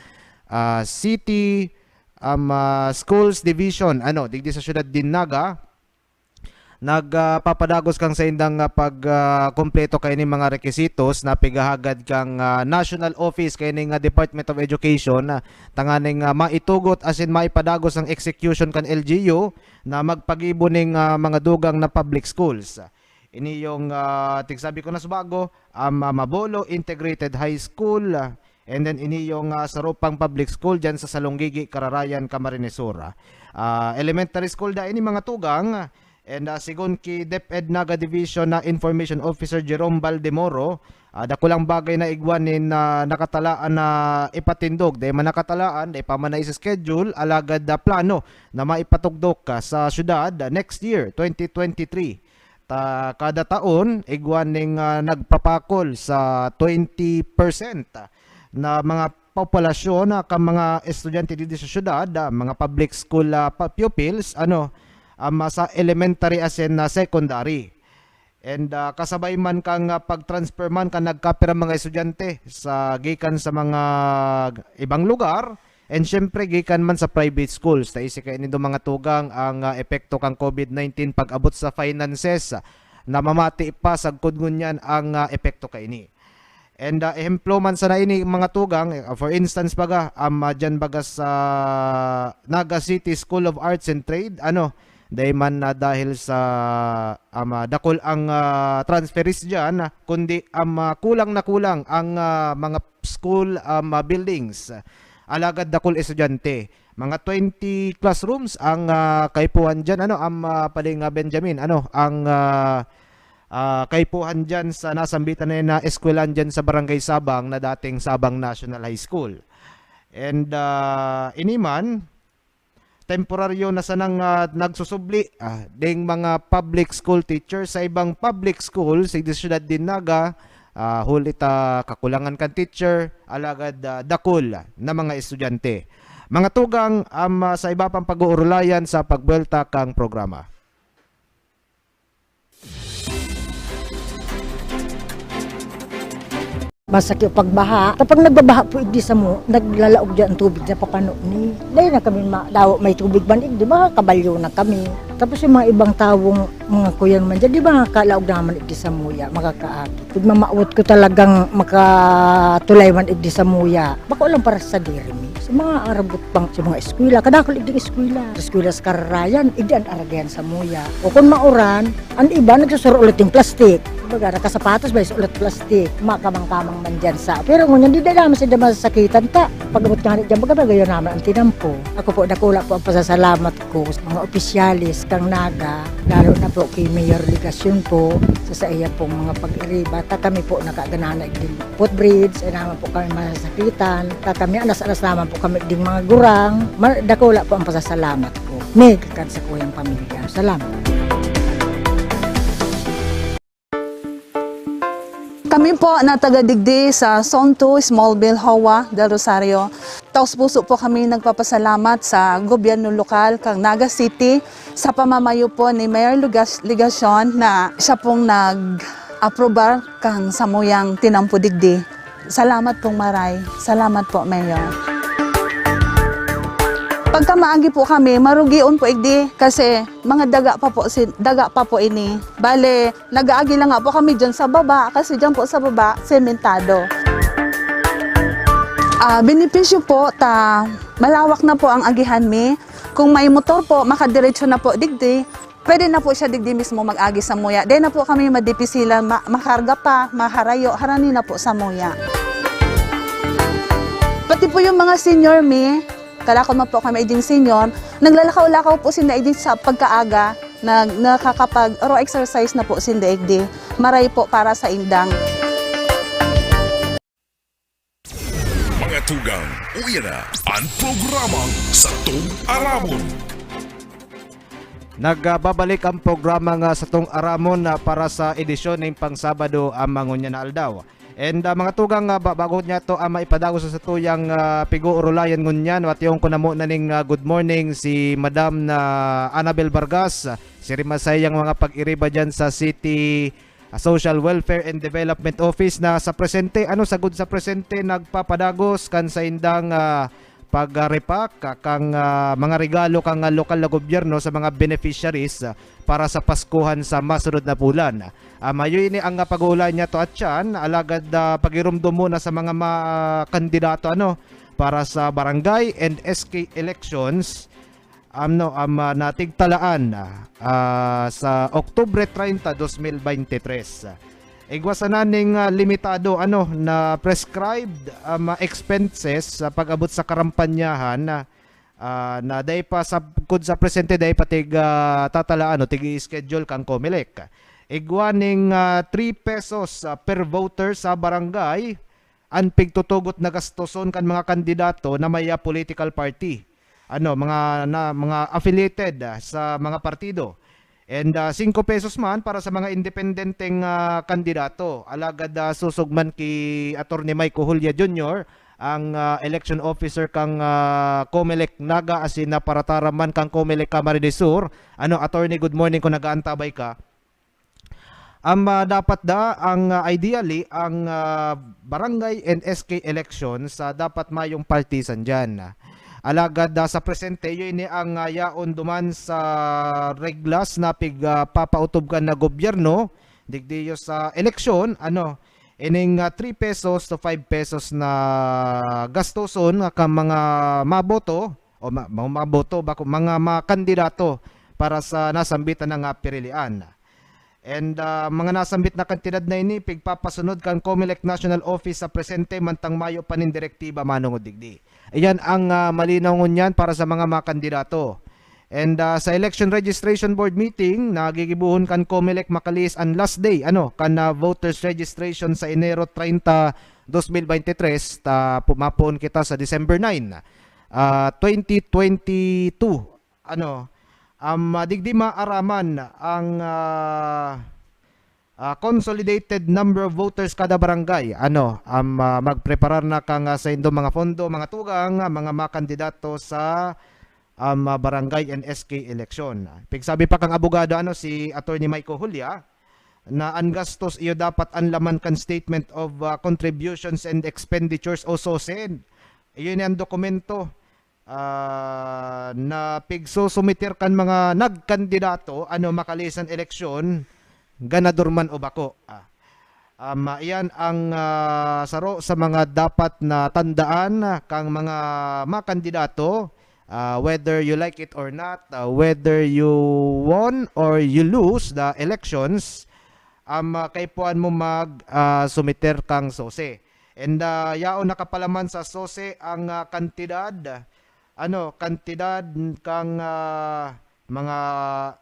ah, City, um, ah, Schools Division, ano, digdi sa siyudad nin Naga, nag, ah, papadagos kan saindang, ah, pag, ah, kumpleto kaining mga requisitos na pighahagad kan, ah, National Office kaining, ah, Department of Education, ah, tanganing, ah, maitugot asin maipadagos ang execution kan L G U na magpagibo ning, ah, mga dugang na public schools. Ini yung, ah, tigsabi ko na subago, um, ah, Mabolo Integrated High School, ah, and then ini yung, ah, saro pang public school dyan sa Salonggigi, Kararayan, Camarines Sur. Ah, elementary school da ini, mga tugang, and, ah, sigon ki DepEd Naga Division na Information Officer Jerome Baldemoro, ah, dakulang bagay na igwa nin, ah, nakatalaan na ipatindog. Dai man nakatalaan, dai pa man nai-schedule, alagad, ah, plano na maipatugdok, ah, sa syudad, ah, next year, twenty twenty-three. Ta-, kada taon, igwa ning, ah, nagpapakol sa twenty percent na mga populasyon, ah, kan mga estudyante didi sa syudad, ah, mga public school, ah, pa-, pupils, ano, um, sa elementary asin, ah, secondary. And, ah, kasabay man kan, ah, pag-transfer man kan nagkapirang mga estudyante sa, gikan sa mga ibang lugar, And syempre, gikan man sa private schools, ta isi kaini do mga tugang ang, ah, epekto kan covid nineteen pag-abot sa finances, na mamati pa sagkod ngunyan ang, ah, epekto kaini. And, ah, ehemplo man sana ini, mga tugang, eh, for instance baga, um, ah, diyan baga sa Naga City School of Arts and Trade, ano, dai man na dahil sa, um, ah, dakul ang, ah, transferees diyan, kundi, um, ah, kulang na kulang ang, ah, mga school, um, ah, buildings. Alagad dakul estudyante. Mga twenty classrooms ang, ah, kaipuhan diyan, ano, um, ah, Paling, ah, Benjamin, ano, ang, ah, ah, kaipuhan diyan sa nasambitan na, na eskwelahan diyan sa Barangay Sabang na dating Sabang National High School. And, ah, ini man, temporaryo na sanang, ah, nagsusubli, ah, ding mga public school teacher sa ibang public school sa siyudad nin Naga, ah, huli ta kakulangan kan teacher, alagad, ah, dakul na mga estudyante. Mga tugang, um, ah, sa iba pang pag-uurulayan sa pagbuwelta kang programa. Masakit pagbaha. Kapag nagbabaha po igdi samo, naglalaog diyan ang tubig sa papano ni. Dahil na kami ma-, daw may tubig man igdi, baka kabalyo na kami. Tapos yung mga ibang tawong mga kuyan man dyan, di ba kalaog naman igdi samuya, makakaagi. Pag mamawot ko talagang makatulay man igdi samuya, bako lang para sa diri mi. Sa mga arabot pang, sa mga eskwela, kadakol igdi eskwela. Sa eskwela sa Kararayan, igdi an aragayan samuya. O kung mauran, An iba nagsusuro ulit ning plastik. Kumbaga, nakasapatos ba, is ulit plastik. Makamang-kamang man dyan sa, pero ngunyan, di na naman sila masasakitan ta. Pag-abot nga na dyan, baga, bagayon naman ang tinampo. Ako po, dakula po ang pasasalamat ko sa mga opisyales kang Naga, lalo na po kay Mayor Legacion po, sa, sa iya pong mga pag-iriba. Ta kami po nakaganahan na igding footbridge, ay naman po kami masasakitan. Ta kami, anas-anas naman po kami igding mga gurang. Ma-, dakula po ang pasasalamat ko. May kakan sa kuyang pamilya. Salamat. Kami po na taga digdi sa Zone two, Smallville, Hoa del Rosario. Taos-puso po kami nagpapasalamat sa gobyerno lokal kang Naga City sa pamamayo po ni Mayor Lugas-, Legacion na siya pong nag-aprobar kang samuyang tinampo digdi. Salamat pong maray. Salamat po, Mayor. Pagka maagi po kami, marugion po igdi kasi mga daga pa po si, daga pa po ini. Bale, nag-aagi lang nga po kami dyan sa baba kasi dyan po sa baba, sementado. Ah, benepisyo po ta malawak na po ang agihan mi. Kung may motor po, makadiretso na po digdi. Pwede na po siya digdi mismo mag-agi samuya. Di na po kami madipisilan, ma-, makarga pa, maharayo, harani na po samuya. Pati po yung mga senior mi, kalakon man po kami igding senior, naglalakaw-lakaw po sinda igdi sa pagkaaga, nag-, nakakapag-, ro exercise na po sinda igdi. Maray po para sa indang. Mga tugang, uya na an programang Satong Aramon. Nagbabalik ang programa nga Satong Aramon na para sa edisyon ning pang-Sabado, ah, mga ngunyan na aldaw. And, ah, mga tugang, ah, ba-, bago niya to, ah, maipadagos sa satuyang, ah, pig-uurulayan ngunyan, wation ko na muna ning, ah, good morning si Madam na Annabel Vargas. Siring man sa iyang mga pag-iriba dyan sa City ah, Social Welfare and Development Office na sa presente, ano, sagod sa presente, nagpapadagos kan saindang, ah, pag-repack, ah, kang, ah, mga regalo kang, ah, lokal na gobyerno sa mga beneficiaries, ah, para sa Paskuhan sa masunod na bulan. Ah, mayo ini ang, ah, pag-uulayan niya to at yan, alagad, ah, pagirumdom muna sa mga ma-, kandidato, ano, para sa barangay and S K elections. Ano, um, ah, natigtalaan, ah, sa Oktubre treinta, dos mil beintitres. Igwa sana ning, ah, limitado, ano, na prescribed, um, ah, expenses sa pag-abot sa karampanyahan na, ah, na dai pa sa, kun sa presente, dai pa tig, ah, tatalaan o tig-i-schedule kang Comelec. Igwa ning, ah, three pesos, ah, per voter sa barangay, an pigtutugot na gastoson kan mga kandidato na may, ah, political party, ano, mga na, mga affiliated, ah, sa mga partido. And, ah, singko pesos man para sa mga independenteng, ah, kandidato. Alagad, ah, sosog man ki Attorney Mike Ojulia Junior, ang, ah, election officer kang, ah, Comelec Naga, asin na parataram man kang Comelec Camarines Sur. Ano, Attorney, good morning kung nag-aantabay ka. Am, ah, dapat da ang, ah, ideally, ang, ah, barangay and S K elections, ah, dapat mayong partisan diyan. Alagad, ah, sa presente, iyo ini ang, ah, yaon duman sa reglas na pig, ah, papautob kan na gobyerno, digdiyo sa eleksyon, ano, ining, ah, three pesos to five pesos na gastoson nga kan mga maboto, o ma-, mga maboto, bako, mga, mga kandidato para sa nasambitan na nga pirilian. And, ah, mga nasambit na kantidad na ini, pigpapasunod kan Comelec National Office sa presente, mantang mayo pa nin direktiba manongod digdi. Iyan ang, ah, malinaw ngunyan para sa mga, mga kandidato. And, ah, sa Election Registration Board meeting, nagigibohon kan Comelec makalihis an last day, ano, kan, ah, voters registration sa Enero treinta, dos mil veintitrés, ta pu-, mapoon kita sa December nine, ah, twenty twenty-two. Ano, um, ah, digdi maaraman ang, ah, ah, consolidated number of voters kada barangay. Ano, um, ah, magpreparar na kan, ah, saindong mga pondo, mga tugang, ah, mga makandidato sa, um, ah, barangay and S K election. Pigsabi pa kan abogado, ano, si Attorney Michael Julia, na an gastos iyo dapat an laman kan Statement of, ah, Contributions and Expenditures o SOSEN. Iyon an dokumento, ah, na pigsusumiter kan mga nagkandidato, ano, makalihis an eleksyon, ganador man o bako. Ah, um, iyan ang, ah, saro sa mga dapat na tandaan kang mga makandidato, ah, whether you like it or not, ah, whether you won or you lose the elections, um, ah, kaipuhan mo mag, ah, sumiter kang SOSE. And, ah, yaon nakapalaman sa SOSE ang, ah, kantidad, ano, kantidad kang, ah, mga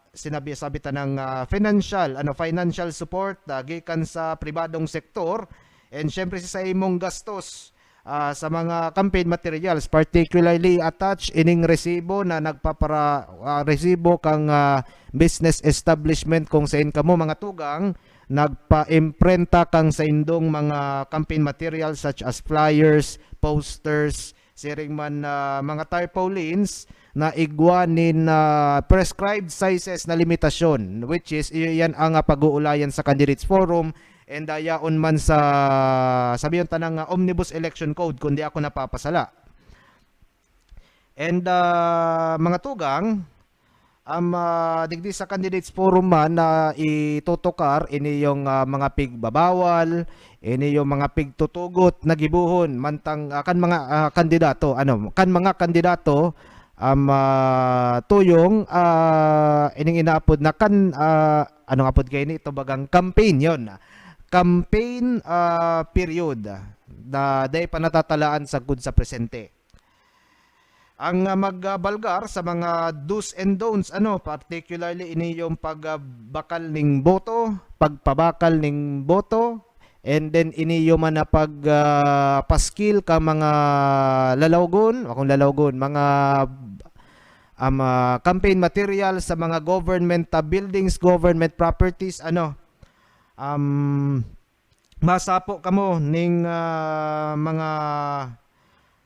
sinabi, sabi ta ng, ah, financial, ano, financial support, ah, gikan sa pribadong sektor. And syempre, sa imong gastos, ah, sa mga campaign materials, particularly attach ining resibo na nagpapara-, ah, resibo kang, ah, business establishment kung sain kamo, mga tugang, nagpa-imprenta kang saindong mga campaign materials such as flyers, posters, siring man na mga tarpaulins na igwa nin, ah, prescribed sizes na limitasyon, which is, iyo, iyan ang, ah, pag-uulayan sa Candidates Forum and, ah, yaon man sa, sabiyon ta na nga, Omnibus Election Code, kung di ako napapasala. And, ah, mga tugang, um, ah, digdi sa Candidates Forum man na itutukar ini yung, ah, mga pigbabawal, ini yung mga pigtutugot na gibohon mantang, ah, kan mga, ah, kandidato, ano, kan mga kandidato, um, ah, tuyong, ah, ining inaapod na kan, ah, ano nga pod kaini, ito bagang campaign, yon. Campaign, ah, period na dai pa natatalaan sagkod sa presente. Ang, ah, magbalgar sa mga do's and don'ts, ano, particularly ini yung pagbakal ning boto, pagpabakal ning boto, and then ini yung man na pag, ah, paskil ka mga lalawgon, akong lalawgon, mga, um, ah, campaign material sa mga government, ah, buildings, government properties, ano, um, masapo kamo ning, ah, mga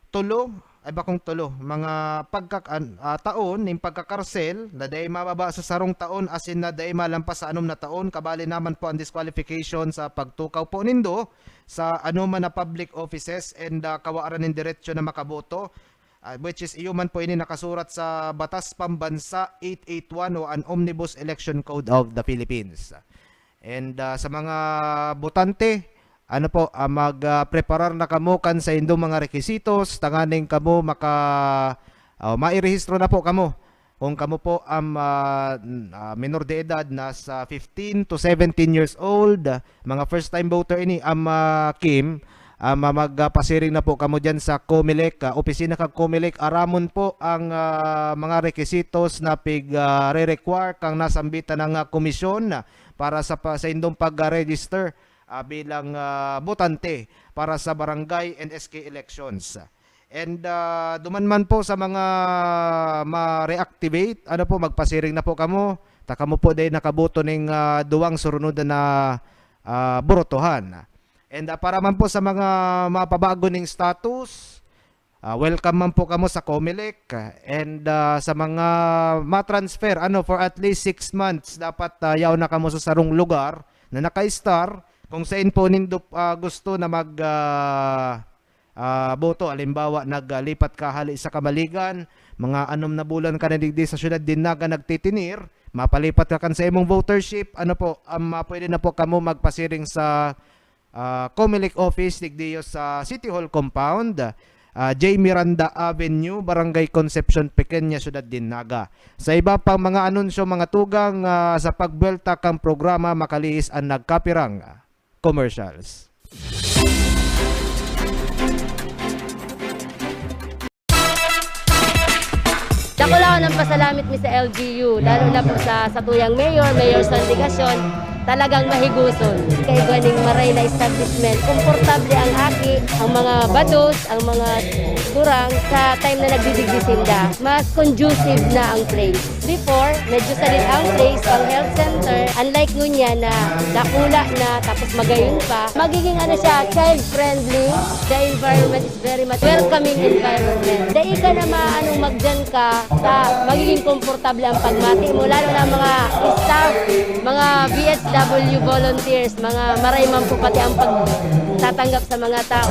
tulo, ay, bakong tulo, mga pagka-, an-, ah, taon ning pagkakarsel na dai mababa sa sarong taon, asin na dai malampas sa anom na taon, kabali naman po ang disqualification sa pagtukaw po nindo sa anoman na public offices and, ah, kawaran nin diretsyo na makaboto, ah, which is iyo man po ini nakasurat sa Batas Pambansa eight eight one o an Omnibus Election Code of the Philippines. And, ah, sa mga botante, ano po, ah, mag, ah, preparar na kamo kan saindong mga requisitos, tanganing kamo maka-, ah, mairehistro na po kamo. Kung kamo po, um, ah, n-, ah, menor de edad, nasa fifteen to seventeen years old, mga first time voter ini, um, ah, Kim, um, ah, mag, ah, pasiring na po kamo diyan sa Comelec, ah, opisina kang Comelec. Aramon po ang, ah, mga requisitos na pig, ah, re-require kang nasambitan na nga komisyon para sa pa-, saindong pag-register, ah, bilang, ah, botante para sa barangay and S K elections. And, ah, duman man po sa mga ma-reactivate, ano po, magpasiring na po kamo, ta kamo po dai nakaboto ning, ah, duwang surunod na, ah, borotohan. And, ah, para man po sa mga mapabago ning status, ah, welcome man po kamo sa Comelec. And, ah, sa mga ma-transfer, ano, for at least six months, dapat, ah, yaon na kamo sa sarong lugar na naka-star. Kung sain po nindo, ah, gusto na mag, ah, ah, boto. Halimbawa, naglipat ka hali sa Camaligan, mga anom na bulan ka na digdi sa syudad nin Naga nagtitinir, mapalipat ka kan sa imong votership, ano po, um, ah, pwede na po kamo magpasiring sa, ah, Comelec office digdiyo sa City Hall compound, ah, J Miranda Avenue, Barangay Concepcion Pequeña, syudad nin Naga. Sa iba pang mga anunsyo, mga tugang, ah, sa pagbuwelta kang programa, makalihis an nagkapirang commercials. Dakula ko ng pasalamit mi sa L G U, lalo na po sa satuyang mayor, Mayor Sandy Gacion. Talagang mahiguson. Kaigwa ning maray na establishment, komportable ang aki, ang mga bados, ang mga gurang sa time na nagdidigdi sinda. Mas conducive na ang place. Before, medyo sadit ang place, pang health center. Unlike ngunyan na dakula na, tapos magayon pa, magiging ano siya, child-friendly, the environment is very much welcoming environment. Dai ka na maanong magdiyan ka sa magiging komportable ang pagmati mo, lalo na mga staff, mga B S W volunteers, mga maray man po pati ang pagtatanggap sa mga tao.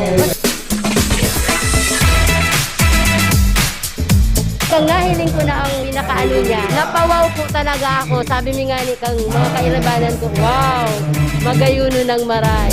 Kang nahiling ko na ang pinakaano niya, napawaw po talaga ako. Sabi mi nga ni kang mga kairabanan ko, "Wow, magayuno ng maray."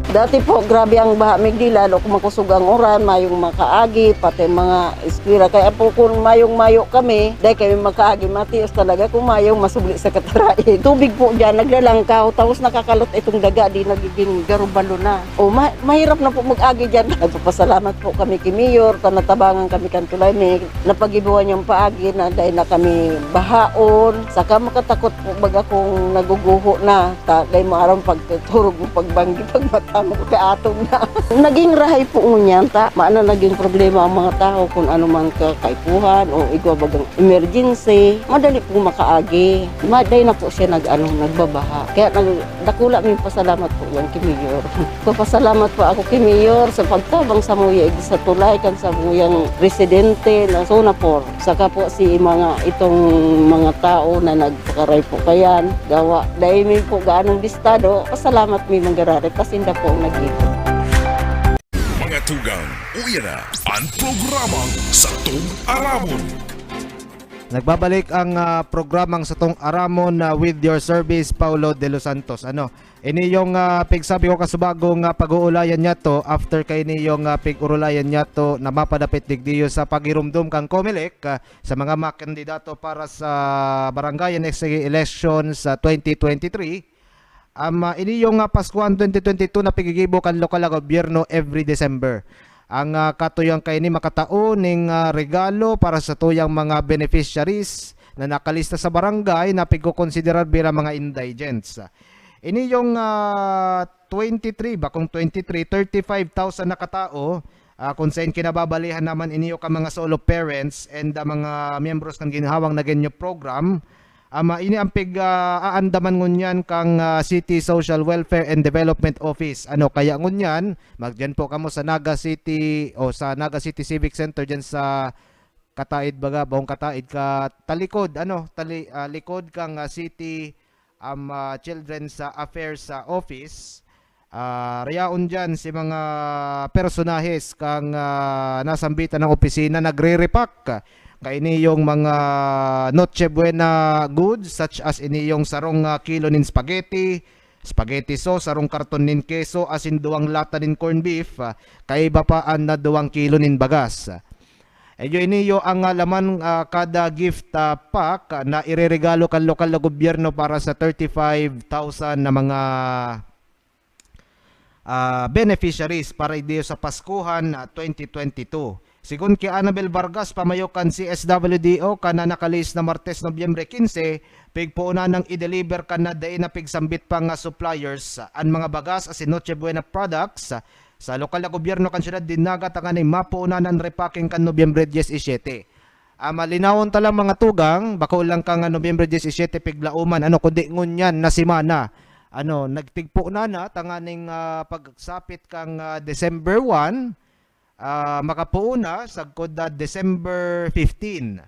Dati po, grabe ang baha, migdi, lalo kung makusog ang uran, mayong makaagi, pati mga eskwela. Kaya po, kung mayong-mayo kami, dai kami makaagi, matios talaga kung mayong masubli sa katarain. Tubig po dyan, naglalangkaw, tapos nakakalot itong daga, di nagiging garubalo na. O, ma-, mahirap na po mag-agi dyan. Nagpapasalamat po kami kay Mayor, ta natabangan kami kan tulay, may napagibuhan niyang paagi na dai na kami bahaon. Saka makatakot po baga kung naguguho na, ta dai mo aram pagtuturog mo, pagbanggi, pagmata mo, kaatong na. Naging rahay po ngunyan, ta, maana naging problema ang mga tao kung ano man ka kaipuhan o igwa bagang emergency, madali po makaagi. Ma-, dai na po siya nag-ano, nagbabaha. Kaya nag-, dakula ming pasalamat po yan kay Mayor. Papasalamat po ako kay Mayor sa pagtabang sa muya, sa tulay kan sa muyang residente na Sonapor. Saka po si mga, itong mga tao na nagpakaray po kayan, gawa, dai mi po gaanong bistado, pasalamat mi manggararit, ta sinda po ang nag-ibo. Mga tugang, uya na an programang Satong Aramon. Nagbabalik ang, ah, programang Satong Aramon, ah, with your service, Paulo de los Santos. Ano, ini yung, ah, pigsabi ko kasubago nga pag-uulayan niya to, after kaini yung, ah, pig-urulayan niya to na mapadapit digdiyo sa pagirumdom kang Comelec, ah, sa mga makandidato para sa barangay and S A election sa twenty twenty-three. Ama, ini yung, ah, Paskuhan twenty twenty-two na pigigibo kan lokal na gobyerno every December. Ang, ah, katuyohan kaini makatao ning, ah, regalo para sa tuyang mga beneficiaries na nakalista sa barangay na pigkokonsiderar bilang mga indigents. Ini yung, ah, twenty-three, bakong twenty-three, thirty-five thousand na katao, ah, kung sain kinababalihan naman iniyo ka mga solo parents and, ah, mga miyembros kan ginhawang Nagenyo program, ama, ini ang pig-, ah, aandaman ngunyan kang, ah, City Social Welfare and Development Office. Ano, kaya ngunyan, magdiyan po kamo sa Naga City o sa Naga City Civic Center diyan sa kataid baga, bawong kataid ka, talikod, ano, tali-, ah, likod kang, ah, City, um, ah, Children's, ah, Affairs, ah, Office. Ah, rayaon diyan si mga personahes kang, ah, nasambitan ng opisina nagre-repack kaini yung mga Noche Buena goods such as ini yung sarong, ah, kilo nin spaghetti, spaghetti sauce, sarong karton nin keso, asin duwang lata nin corned beef, ah, kaiba pa an, ah, duwang kilo nin bagas. Iyo iniyo ang, ah, laman, ah, kada gift, ah, pack na ireregalo kan lokal na gobyerno para sa thirty-five thousand na mga, ah, beneficiaries para idiyo sa Paskuhan, ah, twenty twenty-two. Sigon ki Annabel Vargas, pamayo kan C S W D O, kan nakalihis na Martes, Nobyembre quince, pigpoonan nang i-deliver kan na dai na pigsambit pa nga suppliers, ah, an mga bagas asin Noche Buena products, ah, sa lokal na gobyerno kan siyudad nin Naga tanganing mapoonan an repacking kan Nobyembre diyesisiyete. Ah, malinawon ta lang, mga tugang, bako lang kan Nobyembre diyesisiyete piglauman, ano, kundi ngunyan na semana, ano, nagpigpoonan na tanganing, ah, pagsapit kan, ah, December one, ah, makapoon na sagkod na December fifteen.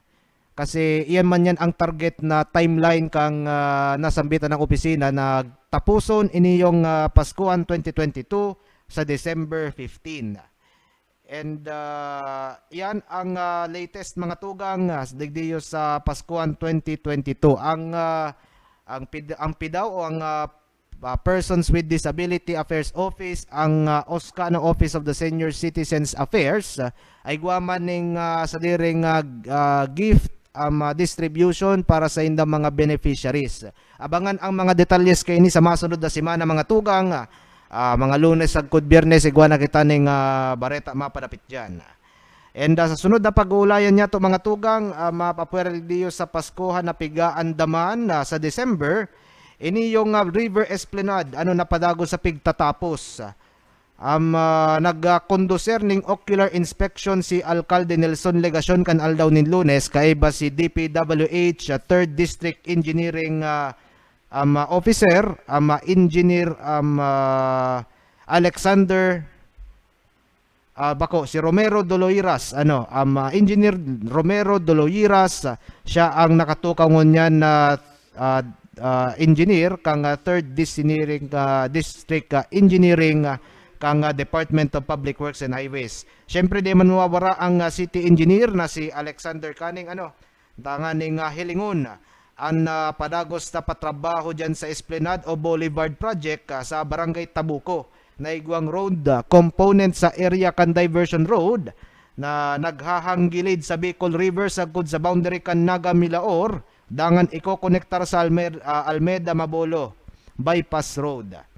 Kasi iyan man yan ang target na timeline kang, ah, nasambitan ng opisina na tapuson iniyong, ah, Paskuhan twenty twenty-two sa December fifteen. And, ah, yan ang, ah, latest mga tugang, ah, digdiyo sa Paskuhan twenty twenty-two. Ang, ah, ang pid-, ang pidaw o ang, ah, ah, Persons with Disability Affairs Office, ang, ah, OSCA, ano, Office of the Senior Citizens Affairs, ah, ay igwa man ning, ah, sadiring, ah, g-, ah, gift, um, ah, distribution para sa indang mga beneficiaries. Abangan ang mga detalyes kaini sa masunod na semana, mga tugang, ah, ah, mga Lunes sagkod Biyernes, igwa na kita ning, ah, bareta mapadapit diyan. And, ah, sa sunod na pag-uulayan niyato, mga tugang, ah, mapapwera digdiyo sa Paskuhan na pigaandaman, ah, sa December, ini yung, ah, River Esplanade, ano, napadagos sa pigtatapos. Um, ah, nag, ah, conducer ning ocular inspection si Alcalde Nelson Legacion kan aldaw nin Lunes, kaiba si D P W H, ah, Third District Engineering, ah, um, ah, Officer, um, ah, Engineer, um, ah, Alexander ah, bako, si Romero Doloiras, ano, um, ah, Engineer Romero Doloiras, ah, siya ang nakatukaw ngunyan na, ah, ah, engineer kang, ah, Third Engineering, ah, District, ah, Engineering, ah, kang, ah, Department of Public Works and Highways. Siyempre, di man mawawara ang, ah, city engineer na si Alexander Canning, ano, tanganing, ah, hilingon an, ah, padagos na patrabaho diyan sa Esplanade o Boulevard Project, ah, sa Barangay Tabuco, na igwang road, ah, component sa area kan Diversion Road na naghahanggilid sa Bicol River sagkod sa boundary kan Naga Milaor, dangan ikokonektar sa Almer-, ah, Almeda Mabolo Bypass Road.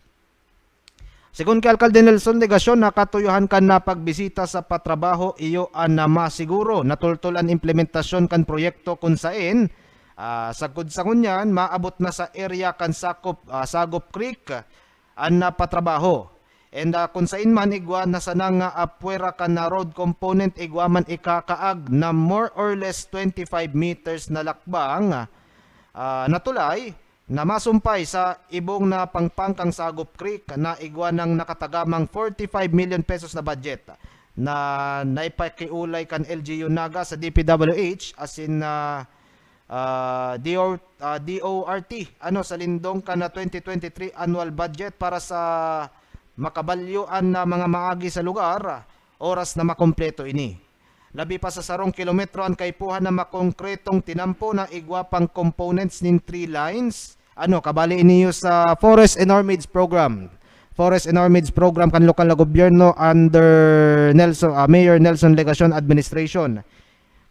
Segun ki Alkalde Nelson Legacion, na katuyohan kan na pagbisita sa patrabaho, iyo an na masiguro na tultol an implementasyon kan proyekto kun saen, ah, sagkod sa ngunyan, maabot na sa area kan Sakop, ah, Sagop Creek an na patrabaho. And, ah, kun saen man igwa na sana nga, ah, pwera kan na road component, igwa man ikakaag na more or less twenty-five meters na lakbang, ah, na tulay, na masumpay sa ibong na pangpang kan Sagop Creek na igwa nang nakatagamang forty-five million pesos na budget na naipakiolay kan L G U Naga sa D P W H, asin, ah, ah, D O, ah, D O R T, ano, sa lindong kan na twenty twenty-three annual budget para sa makabalyoan na mga maagi sa lugar, oras na makompleto ini. Labi pa sa sarong kilometro an kaipuhan na makongkretong tinampo na igwa pang components nin three lines. Ano, kabali iniyo sa Forest and Ormids Program. Forest and Ormids Program kan lokal na gobyerno under Nelson, ah, Mayor Nelson Legacion Administration.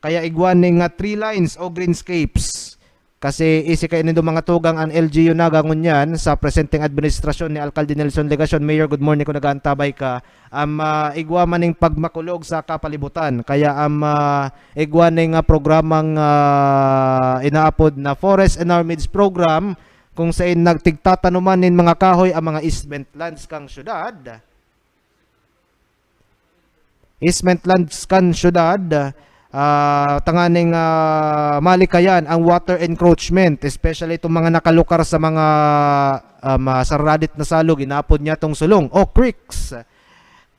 Kaya igwa ning, ah, three lines o greenscapes. Kasi isi kayo nindo mga tugang an L G U Naga ngunyan sa presenteng administrasyon ni Alkalde Nelson Legacion. Mayor, good morning kung nag-aantabay ka. Am, ah, igwa man ning pagmakulog sa kapalibutan. Kaya am, ah, igwa ning, ah, programang, ah, inaapod na Forest and Ormids Program, kung sain nagtigtatanuman nin mga kahoy ang mga easement lands kang syudad. Easement lands kan syudad, ah, tanganing, ah, malikayan ang water encroachment, especially itong mga nakalukar sa mga, um, ah, saradit na salog, inaapod niya tong sulong o creeks.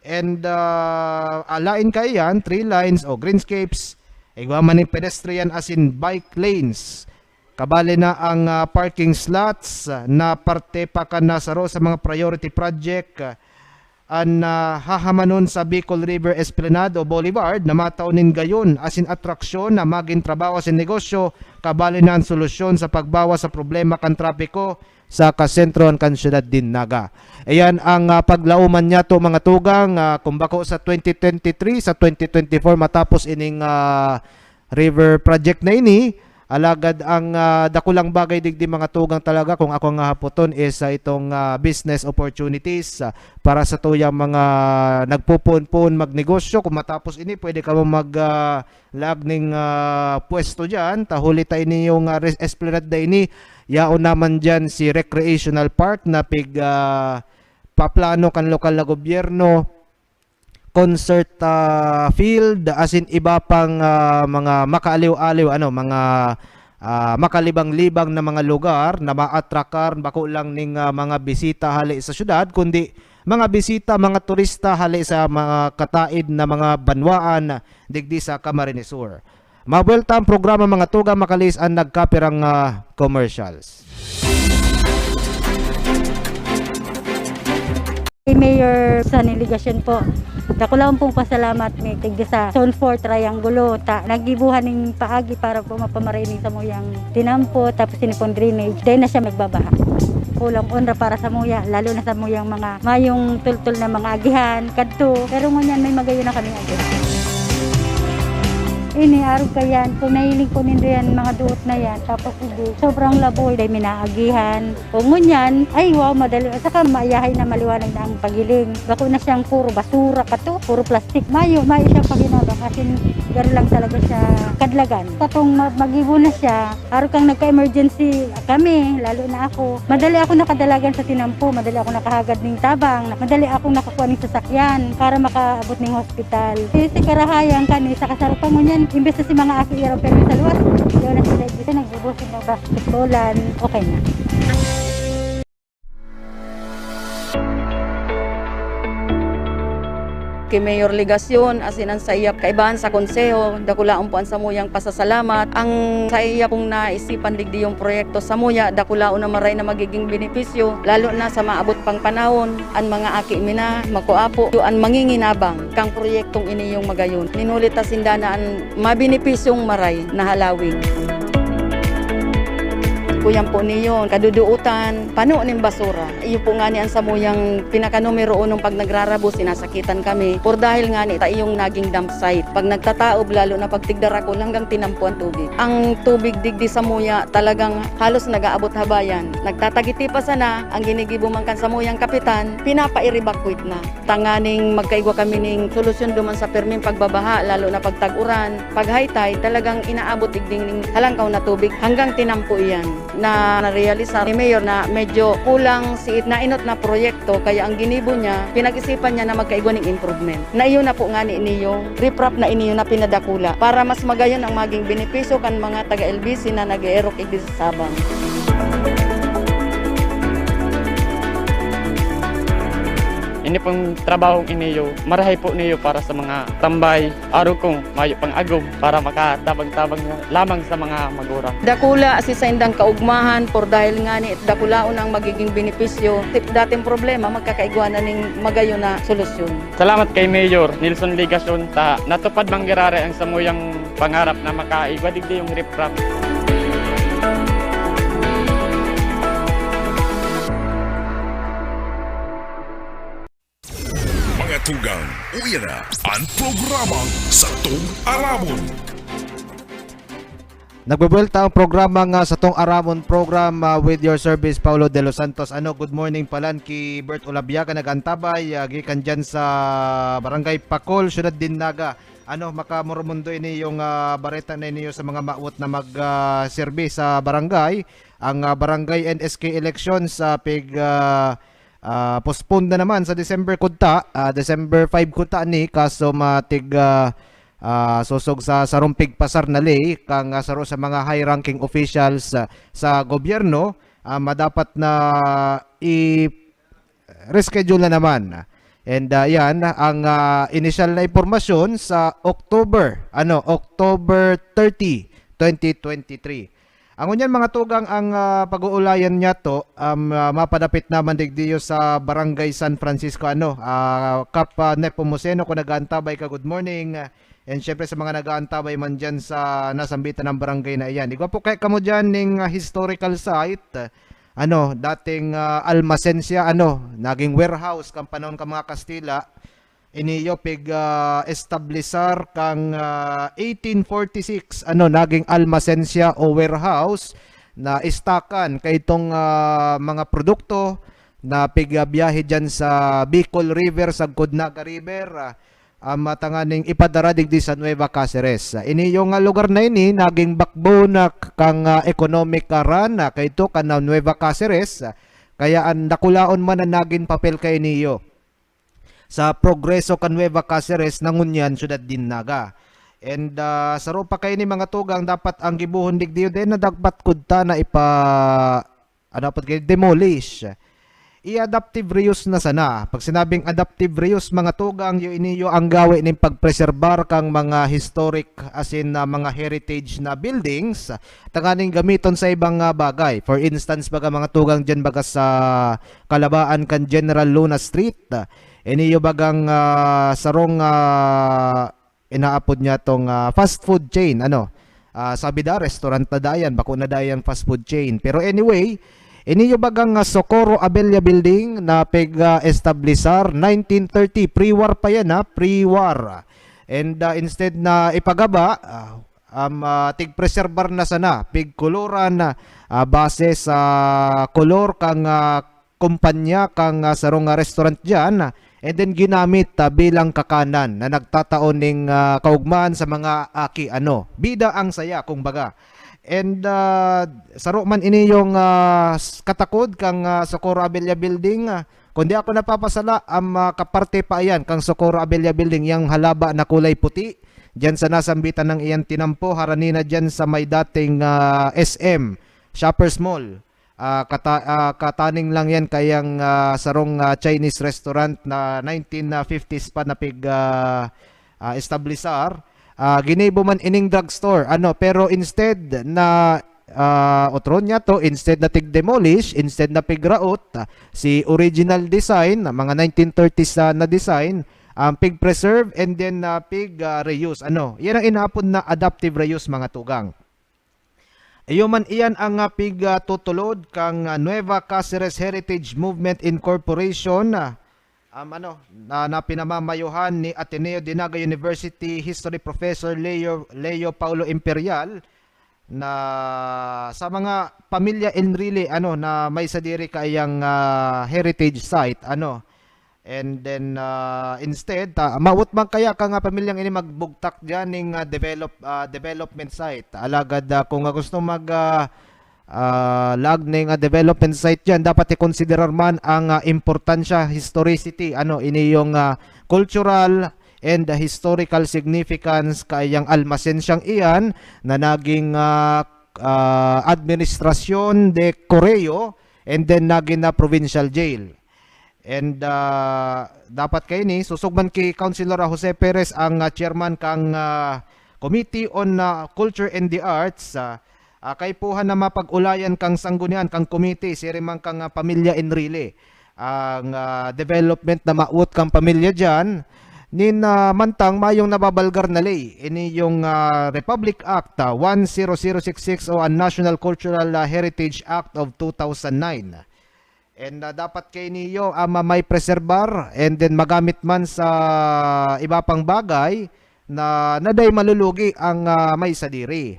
And, ah, alain kaiyan, tree lines o greenscapes, igwa man ning pedestrian asin bike lanes. Kabali na ang, ah, parking slots, ah, na parte pa kan na saro sa mga priority project, ah, an, ah, hahamanon sa Bicol River Esplanade o Boulevard na matao nin gayon asin atraksyon na magin trabaho asin negosyo, kabali na an solusyon sa pagbawas sa problema kan trapiko sa kasentrohan kan syudad nin Naga. Iyan ang, ah, paglaoman niyato, mga tugang, ah, kung bako sa twenty twenty-three, sa twenty twenty-four matapos ining, ah, river project na ini. Alagad ang, ah, dakulang bagay digdi, mga tugang, talaga, kung ako nga hapoton, is, ah, itong, ah, business opportunities, ah, para sa tuyang mga nagpupuon-puon magnegosyo. Kung matapos ini, pwede kamo mag, ah, laag ning, ah, pwesto diyan. Ta huli ta ini yung, ah, res-, Esplanade na ini, yaon naman diyan si recreational park na pig, ah, paplano kan lokal na gobyerno, concert, ah, field, asin iba pang, ah, mga makaaliw-aliw, ano, mga, ah, makalibang-libang na mga lugar na maatrakan bako lang ning, ah, mga bisita hale sa syudad, kundi mga bisita, mga turista hale sa mga kataid na mga banwaan digdi sa Camarines Sur. Mabuwelta ang programa, mga tugang, makaliis an nagkapirang, ah, commercials. Si Mayor Sonny Legacion po, dakulaon pong pasalamat mi tigdi sa Zone four Triangulo, ta naggibohan ning paagi para po mapamaray ning samuyang tinampo, tapos ini pong drainage, dai na siya magbabaha. Kulang onra para samuya, lalo na samuyang mga mayong tultol na mga agihan, kadto. Pero ngunyan, may magayon na kami agi. Ini, arog kayan, kung nahiling po nindo yan, mga duot na yan, tapos hindi, sobrang laboy, dai minaagihan. O ngunyan, ay wow, madali, saka mayahay na, maliwanag na ang paghiling. Bako na siyang puro basura kato, puro plastic. Mayo, mayo siyang paginabang, as in, garo lang talaga siya kadlagan. Katong ma-, magibo na siya, arog kang nagka-emergency kami, lalo na ako. Madali ako nakadalagan sa tinampo, madali ako nakahagad ning tabang, madali akong nakakuha ning sasakyan para makaabot ning hospital. Si, si Karahayan kani, sa kasaro pa ngunyan, imbes na si mga aki iraw pero sa luwas, yun na sila, dito nagbubusig ng basketballan, okay na. Ki Mayor Legacion, asin an saiya kaibahan sa konseho, dakulaon po an samuyang pasasalamat. Ang saiya pong naisipan digdi yung proyekto, samuya, dakulaon na maray na magiging benepisyo, lalo na sa maabot pang panahon, an mga aki mi na, makua po, an manginginabang kang proyektong ini yung magayon. Nin huli ta sinda na an mabenepisyong maray na halawig. Kuyan po niyo, kadudootan, pano nin basura. Iyo po ngani an samuyang pinaka numero unong pag nagrarabo, sinasakitan kami. Por dahil ngani ta iyong naging dump site. Pag nagtataob, lalo na pag tigdarakol, hanggang tinampo an tubig. Ang tubig digdi samuya talagang halos nag-aabot habayan. Nagtatagiti pa sana, ang ginigibo man kan samuyang kapitan, pinapa-evacuate na. Tanganing magkaigwa kami ning solusyon duman sa pirming pagbabaha, lalo na pag tag-uran. Pag high tide, talagang inaabot igding ning halangkaw na tubig hanggang tinampo iyan. Na narealisar ni Mayor na medyo kulang si nainot na proyekto, kaya ang ginibo niya, pinag-isipan niya na magkaigwa ning improvement. Na iyo na po ngani niyong riprap na iniyo na pinadakula para mas magayon ang maging benepisyo kan mga taga-L B C na nag-eerok igdi sa Sabang. Ini pong trabahong iniyo, marahay po niyo para sa mga tambay, arog kung mayo pang agom para makatabang-tabang lamang sa mga magurang. Dakula si saindang kaugmahan, por dahil ngani dakulaon ang magiging benepisyo. Tip dating problema, magkakaigwa na ning magayon na solusyon. Salamat kay Mayor Nelson Legacion ta natupad man giraray ang samuyang pangarap na makaigwa digdi yung riprap. Mga tugang, uya na an programang Satong Aramon. Nagbubuwelta ang programa nga Satong Aramon program, ah, with your service, Paulo de los Santos. Ano, good morning palan ki Bert Olabiaga, nag-antabay, ah, gikan dyan sa Barangay Pacol, Siyudad din Naga. Ano, makamoromundo ini yung, ah, bareta na niyo sa mga mawot na mag, ah, serbi sa barangay. Ang, ah, Barangay N S K elections, ah, pig, ah, ah, postponed na naman sa December kudta, ah, December five kudta ni, kaso matig, ah, ah, sosog sa sarong pigpasar na ley, kang, ah, saro sa mga high-ranking officials, ah, sa gobyerno, ah, madapat na i-reschedule na naman. And, ah, yan ang, ah, inisyal na impormasyon sa October, ano, October thirty, twenty twenty-three. Ang ngunyan, mga tugang, ang, ah, pag-uulayan niyato, um, ah, mapadapit naman digdiyo sa Barangay San Francisco, ano, ah, Kap, ah, Nepomuceno, kung nag-aantabay ka, good morning. And syempre sa mga nag-aantabay man dyan sa nasambitan ng barangay na iyan. Igwa po kaya kamo dyan ning, ah, historical site, ano, dating, ah, almasen siya, ano, naging warehouse kan panahon kan mga Kastila. Ini iyo pig, ah, establisar kang, ah, eighteen forty-six, ano, naging almasen siya o warehouse na istakan kaitong, ah, mga produkto na pig, ah, biyahe dyan sa Bicol River, sagkod Naga River, ah, ah, matanganing ipadara digdi sa Nueva Caceres. Ini yung, ah, lugar na ini, naging backbone na k-, kang, ah, economic, ah, run, ah, kaito kan, ah, Nueva Caceres. Kaya ang dakulaon man ang naging papel kaini iyo sa progreso kan Nueva Caceres na ngunyan syudad din Naga. And, ah, saro pa kaini, mga tugang, dapat ang gibohon digdiyo din na dapat kudta na ipa-, ano, dapat kayo demolish. i-adaptive reuse na sana. Pag sinabing adaptive reuse, mga tugang, yo iniyo ang gawi nin pagpreserbar kang mga historic, as in, ah, mga heritage na buildings, tanganing gamiton sa ibang, ah, bagay. For instance, baga mga tugang dyan, baga sa kalabaan kan General Luna Street, ah, iniyo bagang, ah, sarong, ah, inaapod niya tong, ah, fast food chain, ano. Ah, sabi da, restaurant na dayan, bako na dayan fast food chain. Pero anyway, iniyo bagang, ah, Socorro Abella Building na pig, ah, establisar nineteen thirty, pre-war pa yan, ha, pre-war. And, ah, instead na ipagaba, ah, um, ah, tigpreserbar na sana, pigkoloran, ah, base sa kolor kang, ah, kumpanya kang, ah, sarong, ah, restaurant diyan, and then ginamit, ah, bilang kakanan na nagtatao ning, ah, kaugman sa mga aki, ano, bida ang saya, kumbaga. And, ah, saro man ini yung, ah, s-, katakod kang, ah, Socorro Abella Building, ah, kung di ako napapasala, ang, ah, kaparte pa iyan kang Socorro Abella Building, yang halaba na kulay puti, diyan sa nasambitan ng iyan tinampo, harani na diyan sa may dating, ah, S M, Shoppers Mall. Ah, kata-, ah, kataning lang yan kayang, ah, sarong, ah, Chinese restaurant na nineteen fifties pa na pig, ah, ah, establisar. Ah, ginibo man ining drugstore, ano, pero instead na, ah, otro niya to, instead na tig-demolish, instead na pigraot, ah, si original design, na mga nineteen thirties na, na design, ang pig-preserve and then, ah, pig, ah, reuse, ano. Yan ang inaapod na adaptive reuse, mga tugang. Iyo man iyan ang, ah, pig, ah, tutulod kang, ah, Nueva Caceres Heritage Movement Incorporation, ah, um, ano, na, na pinamamayohan ni Ateneo de Naga University History Professor Leo, Leo Paulo Imperial, na sa mga pamilya Enrile, ano, na may sadiri kaiyang, ah, heritage site, ano. And then, ah, instead, ta-, mawot man kaya ka nga pamilyang ini magbugtak diyan ning, ah, develop-, ah, development site. Alagad, ah, kung, ah, gusto mag, ah, ah, lag ning, ah, development site diyan, dapat ikonsiderar man ang, ah, importansya, historicity, ano, ini yung, ah, cultural and, ah, historical significance kaiyang almasen siyang iyan na naging, ah, ah, administrasyon de Correo and then naging na provincial jail. And, ah, dapat kaini, sosog man ki Councilor Jose Perez ang, ah, chairman kang, ah, Committee on, ah, Culture and the Arts, ah, ah, kaipuhan na mapag-ulayan kang sanggunian kang komite, siring man kang, ah, pamilya Enrile. Ang, ah, development na mawot kang pamilya diyan, nin, ah, mantang mayong nababalgar na ley. Ini yung, ah, Republic Act, ah, one zero zero six six o ang National Cultural, ah, Heritage Act of two thousand nine. And, ah, dapat kaini, ah, ma-, may preserbar and then magamit man sa iba pang bagay na, na dai malulugi ang, ah, may sadiri.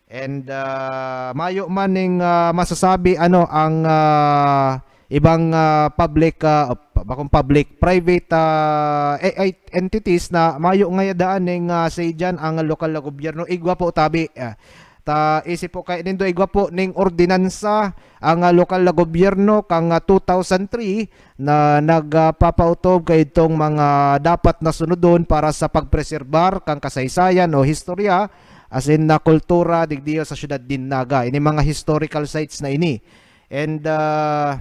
And, ah, mayo man ning, ah, masasabi, ano, ang, ah, ibang, ah, public, ah, pa-, bakong public, private, ah, e-, e-, entities na mayo ngaya daan ning, ah, say diyan ang lokal na gobyerno. Igwa po tabi, ah. Ta isip po kay nindo, igwa po ning ordinansa ang, ah, lokal na gobyerno kang, ah, two thousand three na nagpapautob kaidtong mga dapat na sunodon para sa pagpreserbar kang kasaysayan o historya, as in na kultura digdiyo sa siyudad nin Naga. Ini mga historical sites na ini. And, ah,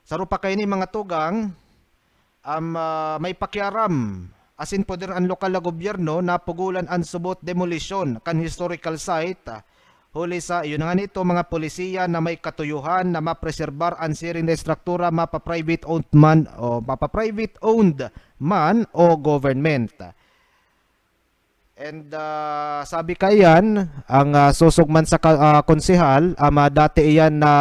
saro pa kaini, mga tugang, am, ah, may pakiaram, asin poder an lokal na gobyerno na pugolan an subot demolisyon kan historical site, ah, huli sa, iyo na nga nito, mga polisiya na may katuyohan na mapreserbar an siring na estruktura, mapa-private owned man o mapa-private owned man o government. And, ah, sabi kaiyan, ang, ah, sosog man sa ka-, ah, konsehal, ama, dati iyan na,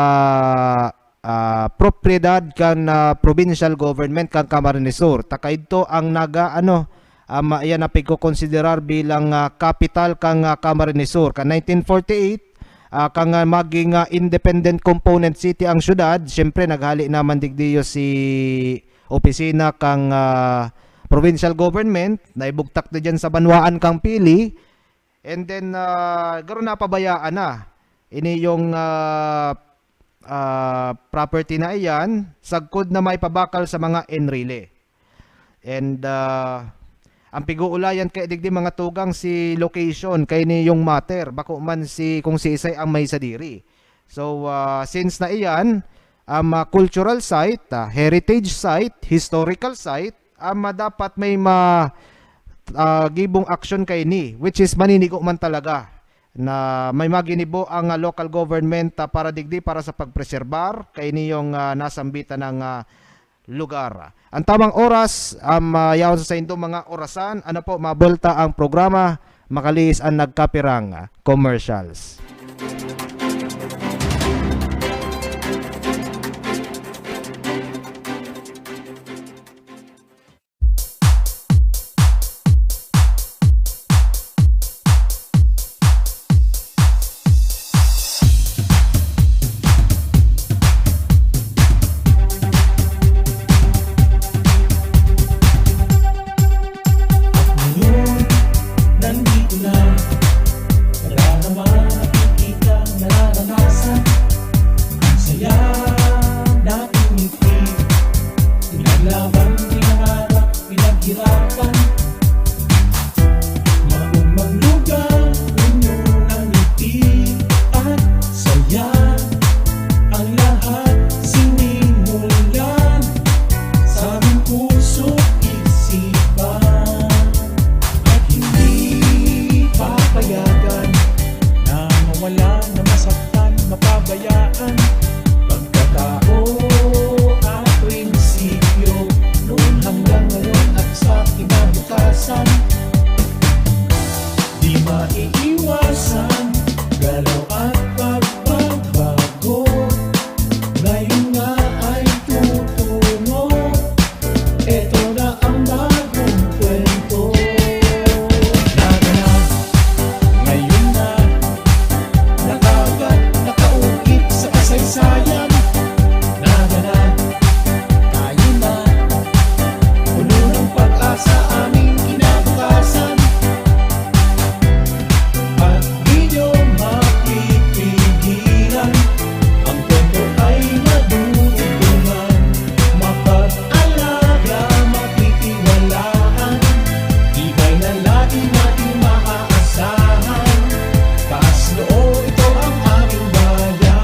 ah, propiedad kan, ah, provincial government kan Camarines Sur. Ta kaidto ang naga-, ano, ama, iyan na pigkokonsiderar bilang, ah, kapital kan, ah, Camarines Sur. Kan nineteen forty-eight, ah, kan, ah, maging, ah, independent component city ang syudad, siyempre naghali naman digdiyo si opisina kang, ah, provincial government, naibugtak na diyan sa banwaan kang Pili. And then, ah, garo napabayaan na. Ini yung, ah, ah, property na iyan, sagkod na maipabakal sa mga Enrile. And, ah, ang pig-uulayan kay digdi, mga tugang, si location, kay ni yung matter, bako man si, kung si isay ang may sadiri. So, ah, since na iyan, um, ah, cultural site, ah, heritage site, historical site, um, ah, dapat may ma-, ah, gibong aksyon kaini, which is maninigo man talaga na may maginibo ang, ah, local government, ah, para digdi, para sa pagpreserbar kaini yung, ah, nasambitan ng, ah, lugar. Ang tamang oras, um, ah, yaon sa saindong mga orasan. Ano po, mabulta ang programa, makalihis ang nagkapirang commercials. Ngayon, nandito na. Wala na makikita, nararanasan. Ang saya nating ngiti. Pinaglaban, pinangarap, pinaghirapan. Maong maglugang puno ng ngiti at saya. Ang lahat sinimulan sa aming puso't isipan. At hindi papayagan na mawala, na masaktan, mapabayaan. Pagkatao at prinsipyo, noon hanggang ngayon at sa kinabukasan. Di maiiwasan, galaw at pagbabago. Ngayon nga ay tutungo. Eto na ang bagong kwento. Naganap, ngayon na, nakagat, nakaukit sa kasaysayan. Naganap, tayo na, puno ng pag-asa aming kinabukasan. At di nyo mapipigilan, ang kwento ay madudugtungan. Mapag-alaga, matitiwalaan, tibay na lagi nating maaasahan. Taas noo, ito ang aming bayan.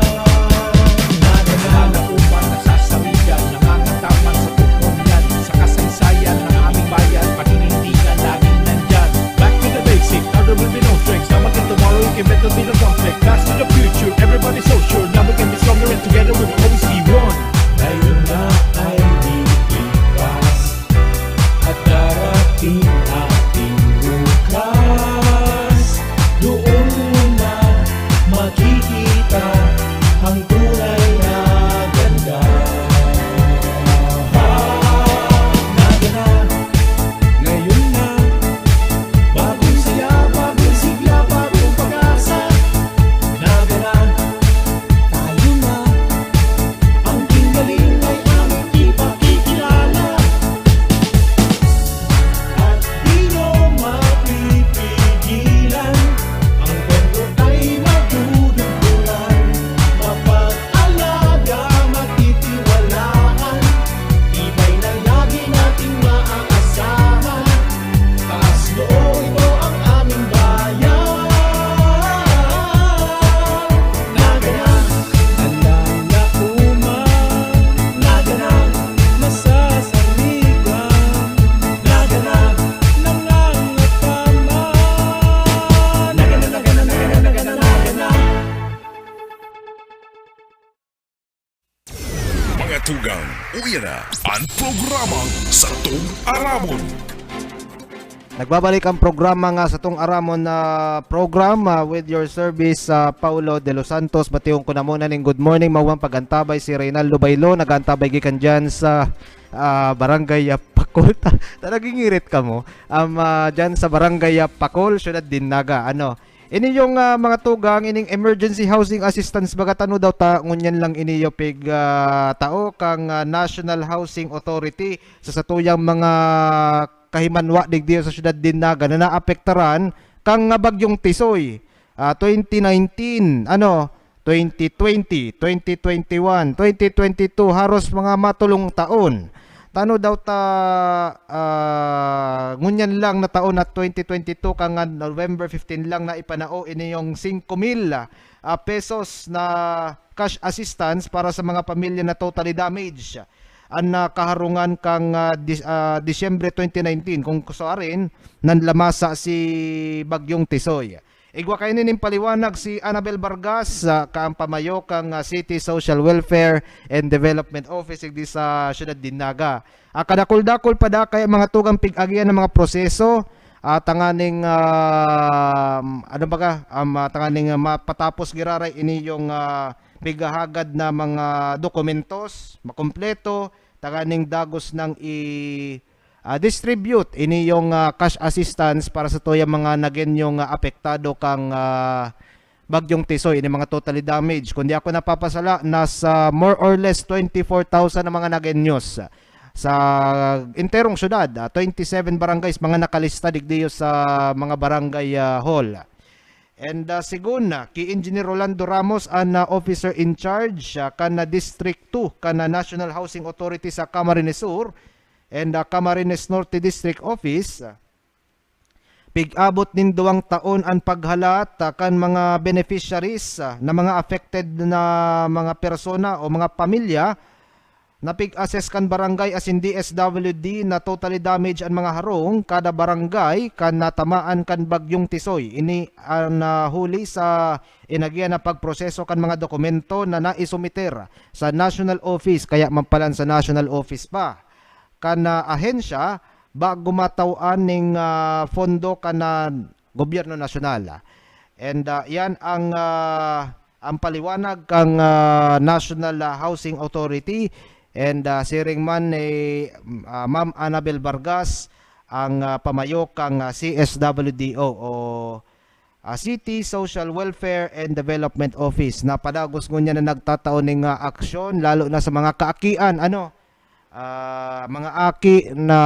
Naghahanap upang nasasaligan, nangangataman sa tungkol yan, sa kasaysayan ng aming bayan, paninindigan laging nandyan. Back to the basic, now there will be no tricks. Now again tomorrow, you can bet there'll be no conflict. Past to the future, everybody so sure. Now we can be stronger and together we will always be one. Ngayon na ay lilipas, at darating ating bukas. Doon mo na makikita ang tunay na ganda. Naganap, ngayon na, bagong saya, bagong sigla, bagong pag-asa. Naganap, tayo na, ang tinggaling ay aming ipakikilala. At di nyo mapipigilan, ang kwento ay madudugtungan. Mapag-alaga, matitiwalaan, tibay na lagi nating maaasahan. Taas noo, ito ang aming bayan. Naganap, handang na uma, naganap, nasasaligan, naganap, nangangataman. Naganap, naganap, naganap, naganap, naganap. Mga tugang, uya na an programang Satong Aramon. Nagbabalik ang programa nga Satong Aramon na program, ah, with your service, ah, Paulo de los Santos. Batiyon ko na muna ning good morning, magandang pag-antabay si Reynaldo Bailo, nag-aantabay gikan dyan sa, ah, Barangay, ah, Pakol. Ta-, talagang ngirit ka mo. Um, ah, dyan sa Barangay, ah, Pakol, Syudad Dinaga. Ano, ini yung, ah, mga tugang, ining emergency housing assistance, baga tano daw ta, ngunyan lang ini yung pig, ah, tao kang, ah, National Housing Authority sa satuyang mga kahimanwa digdi sa Syudad Dinaga na naapektaran kang, ah, Bagyong Tisoy, ah, twenty nineteen, ano, twenty twenty, twenty twenty-one, twenty twenty-two, haros mga matulong taon. ano daw ta, ah, ngunyan lang na taon na twenty twenty-two, kan November fifteen lang na ipanao ini yung singko mil, ah, pesos na cash assistance para sa mga pamilya na totally damaged an, ah, kaharungan kan, ah, Dis-, ah, Disyembre twenty nineteen, kung kusarin, nanlamasa si Bagyong Tisoy. Igwa kaini nin paliwanag si Annabel Vargas, ah, kan pamayo kan, ah, City Social Welfare and Development Office digdi sa Siyudad nin Naga. Ah, kadakul-dakul pa dakay ang mga tugang pig-agihan ng mga proseso, ah, tanganing, ah, ano baga, um, ah, tanganing, ah, mapatapos giraray ini yung, ah, pighahagad na mga dokumentos, makumpleto, tanganing dagos nang i- ah, distribute ini yung, ah, cash assistance para sa tuyang mga Nagueñong, ah, apektado kang, ah, Bagyong Tisoy, ini mga totally damaged. Kung di ako napapasala, nasa more or less twenty-four thousand ang mga Nagueños. Sa enterong syudad, ah, twenty-seven barangays mga nakalista digdiyo sa mga barangay, ah, hall. And, ah, segun, ah, ki Engineer Rolando Ramos, an, ah, officer in charge, ah, kan, ah, District two, kan, ah, National Housing Authority sa Camarines Sur, and, ah, Camarines Norte District Office, pig-abot nin duwang taon an paghalat, ah, kan mga beneficiaries, ah, na mga affected na mga persona o mga pamilya na pig-assess kan barangay asin D S W D na totally damaged an mga harong kada barangay kan natamaan kan Bagyong Tisoy. Ini an, ah, huli sa inagihan na pagproseso kan mga dokumento na naisumiter sa National Office, kaya man palan sa National Office pa kan, ah, ahensya bago mataw-an ning, ah, pondo kan, ah, gobyerno nasyonal. And, ah, yan ang, ah, ang paliwanag kang, ah, National, ah, Housing Authority. And, ah, siring man ni, ah, Ma'am Annabel Vargas, ang, ah, pamayo kang, ah, C S W D O o, ah, City Social Welfare and Development Office, na padagos ngunyan na nagtatao ning, ah, aksyon, lalo na sa mga kaakian, ano, ah, mga aki na